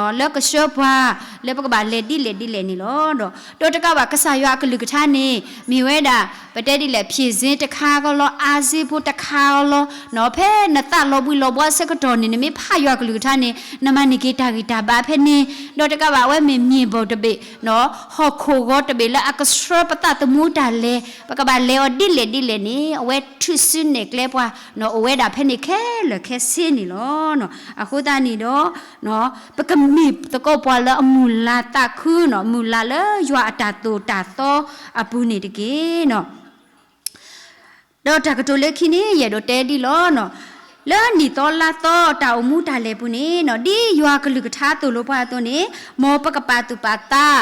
လၢကဆှၢပှၤ လၢပကဘၣ်လဲၤဒ်လဲၣ်ဒ်လဲၣ်န့ၣ်လီၤ. ဒီး ဒီးတကးဘၣ် ကစၢ်ယွၤအကလုၢ်ကထါန့ၣ် မ့ၢ်ဝဲဒၣ် ပတဲဒ်လဲၣ် ဖြေဆေး တခါကလီၤ အါဆေးဖိ တခါကလီၤ, ဖဲနသးလီၤဘှံးလီၤဘှါအဆၢကတီၢ်န့ၣ် နမ့ၢ်ဖးယွၤအကလုၢ်ကထါန့ၣ် နမၤန့ၢ်က့ၤတၢ်ဂံၢ်တၢ်ဘါဖဲန့ၣ်, ဒီးတကးဘၣ် အဝဲမ့ၢ် မြေပုံ တဘ့ၣ် ဟီၣ်ခိၣ်ဂီၤတဘ့ၣ်လၢအကဆှၢပသးသမူတၢ်လဲၤ ပကဘၣ်လဲၤအီၤဒ်လဲၣ်ဒ်လဲၣ်န့ၣ် အဝဲထုးစုနဲၣ်ကျဲပှၤ အိၣ်ဝဲဒၣ်ဖဲန့ၣ်ခဲလၢာ်ခဲဆ့န့ၣ်လီၤ. အဃိသတးန့ၣ်ဒီး ပကမ့ၢ်သကိးပှၤလၢအမုၢ် မုၢ်လၢ်သးခုနီၤ, မုၢ်လၢ်လၢယွၤအတၢ်သိၣ်တၢ်သီအပူၤန့ၣ်တက့ၢ်နီၤ. ဒီးတၢ်ကတိၤလၢခံန့ၣ် ယအဲၣ်ဒိးတဲဒ်လီၤနီၤ, လၢနံၣ်သီလါသီတၢ်အိၣ်မူတၢ်လဲၤပူၤန့ၣ်နီၤ, ဒ်ယွၤကလုၢ်ကထါသိၣ်လိပှၤအသိးန့ၣ်, မ်ပကပာ်သူၣ်ပာ်သး,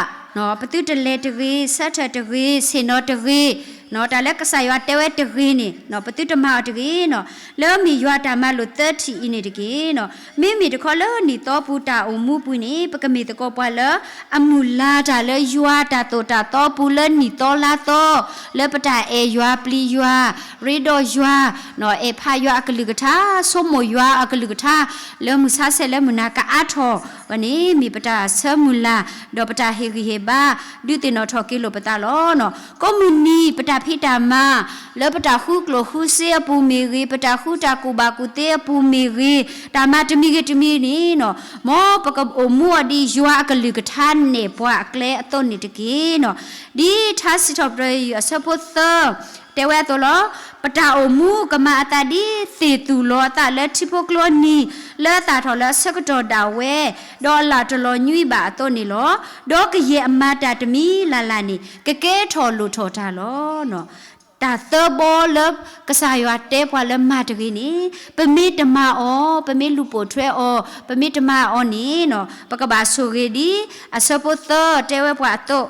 ပသုတလဲၤတဂ့ၤ, ဆၢထၢၣ်တဂ့ၤ, ဆ့ၣ်နီၤတဂ့ၤ, တၢ်လၢကစၢ်ယွၤတဲဝဲတဂ့ၤန့ၣ် ပသုတမၤအီၤတဂ့ၤနီၤ. လၢမ့ၢ်ယွၤတၢ်မၤလိာ်သၢထံၣ်အံၤန့ၣ်တက့ၢ်နီၤ. မ့မ့ၢ်တခီလၢနံၣ်သီပူၤတၢ်အိၣ်မူပူၤန့ၣ် ပကမ့ၢ်သကိးပှၤလၢ အမုၢ်လၢ်တၢ်လၢယွၤတၢ်သိၣ်တၢ်သီပူၤလၢနံၣ်သီလါသီ, လၢပတၢ်အဲၣ်ယွၤပျံၤယွၤ, ရ့ဒီးယွၤ, အဲၣ်ဖးယွၤအကလုၢ်ကထါ, ဆိကမိၣ်ယွၤအကလုၢ်ကထါ, လၢမုၢ်ဆါဆဲးလၢမုၢ်နၤကအါထီၣ်ဝဲန့ၣ် မ့ၢ်ပတၢ်ဆၢမုၢ်လၢ်, ဒီးပတၢ်ဟ့ၣ်ဂံၢ်ဟ့ၣ်ဘါ, ဒုးသ့ၣ်နီၣ်ထီၣ်က့ၤလိာ်ပသးလီၤနီၤ. ကိးမုၢ်နံၤပတၢ်ဖံးတၢ်မၤ, လၢပတၢ်ဃုကျိၣ်ဃုစ့အပူၤမ့ၢ်ဂ့ၤ, ပတၢ်ဃုတၢ်ကူၣ်ဘၣ်ကူၣ်သ့အပူၤမ့ၢ်ဂ့ၤ, တၢ်မၤတမံၤဂ့ၤတမံၤန့ၣ်နီၤ, မ်ပကအိၣ်မူအီၤဒ်ယွၤအကလုၢ်ကထါနဲၣ်ပှၤအကျဲအသိးန့ၣ်တက့ၢ်နီၤ. ဒ်ထါစံးထီၣ်ပတြၢၤယွၤအဆၢဖိသၢ တဲဝဲအသိးလီၤ. ပတၢ်အိၣ်မူကမၤအသးဒ်သ့ၣ်သူၣ်လီၤအသးလၢထံဖိကျိအနံၤ, လၢအသၣ်ထီၣ်လၢအဆၢကတီၢ်ဒၣ်ဝဲ, ဒီးအလၢ်တလီၤညွံးဘၣ်အသိးန့ၣ်လီၤ. ဒီးကယဲၢ်အမၤတၢ်တမံၤလၢ်လၢ်န့ၣ် ကကဲထီၣ်လိၣ်ထီၣ်တၢ်လီၤ. တၢ်သၢဘီလၢကစၢ်ယွၤတဲပှၤလၢမၤတဂ့ၤန့ၣ်, ပမ့ၢ်တမၤအီၤ, ပမ့ၢ်လူၤပိာ်ထွဲအီၤ, ပမ့ၢ်တမၤအီၤန့ၣ်နီၤ, ပကဘၣ်ဆိၣ်ဂ့ၤဒ်အဆၢဖိသၢတဲဝဲပှၤအသိး,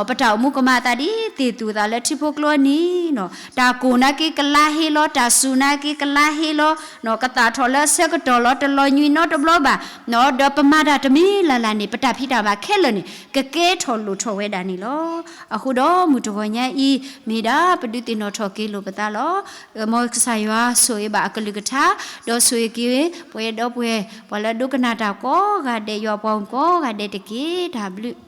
ပတၢ်အိၣ်မူကမၤအသးဒ်သ့ၣ်သူၣ်အသးလၢထံဖိကျိအနံၤနီၤ, တၢ်ကိၢ်နာ်က့ကလါဟ့လီၤ, တၢ်စူၢ်နာ်က့ကလါဟ့လီၤ, ကသၣ်ထီၣ်လၢအဆၢကတီၢ်လီၤ, တလီၤညွံးနီတဘျီဘၣ်, ဒီးပမၤတၢ်တမံၤလၢ်လၢ်န့ၣ် ပတၢ်ဖံးတၢ်မၤခဲလၢာ်န့ၣ် ကကဲထီၣ်လိၣ်ထီၣ်ဝဲဒၣ်န့ၣ်လီၤ. အဃိဒီးမုၢ်တဂီၤညါအံၤ, မ့ၢ်ဒၣ်ပဒုးသ့ၣ်နီၣ်ထီၣ်က့ၤလိာ်ပသးလီၤ. မ်ကစၢ်ယွၤဆိၣ်ဂ့ၤဘၣ်အကလုၢ်ကထါ, ဒီးဆိၣ်ဂ့ၤက့ၤပှၤဒီပုၢ်ဝဲၢ် ပှၤလၢဒိကနၣ်တၢ်ကိးဂၤဒဲး, ယွၤပှၤကိးဂၤဒဲးတက့ၢ်. တၢ်ဘျုး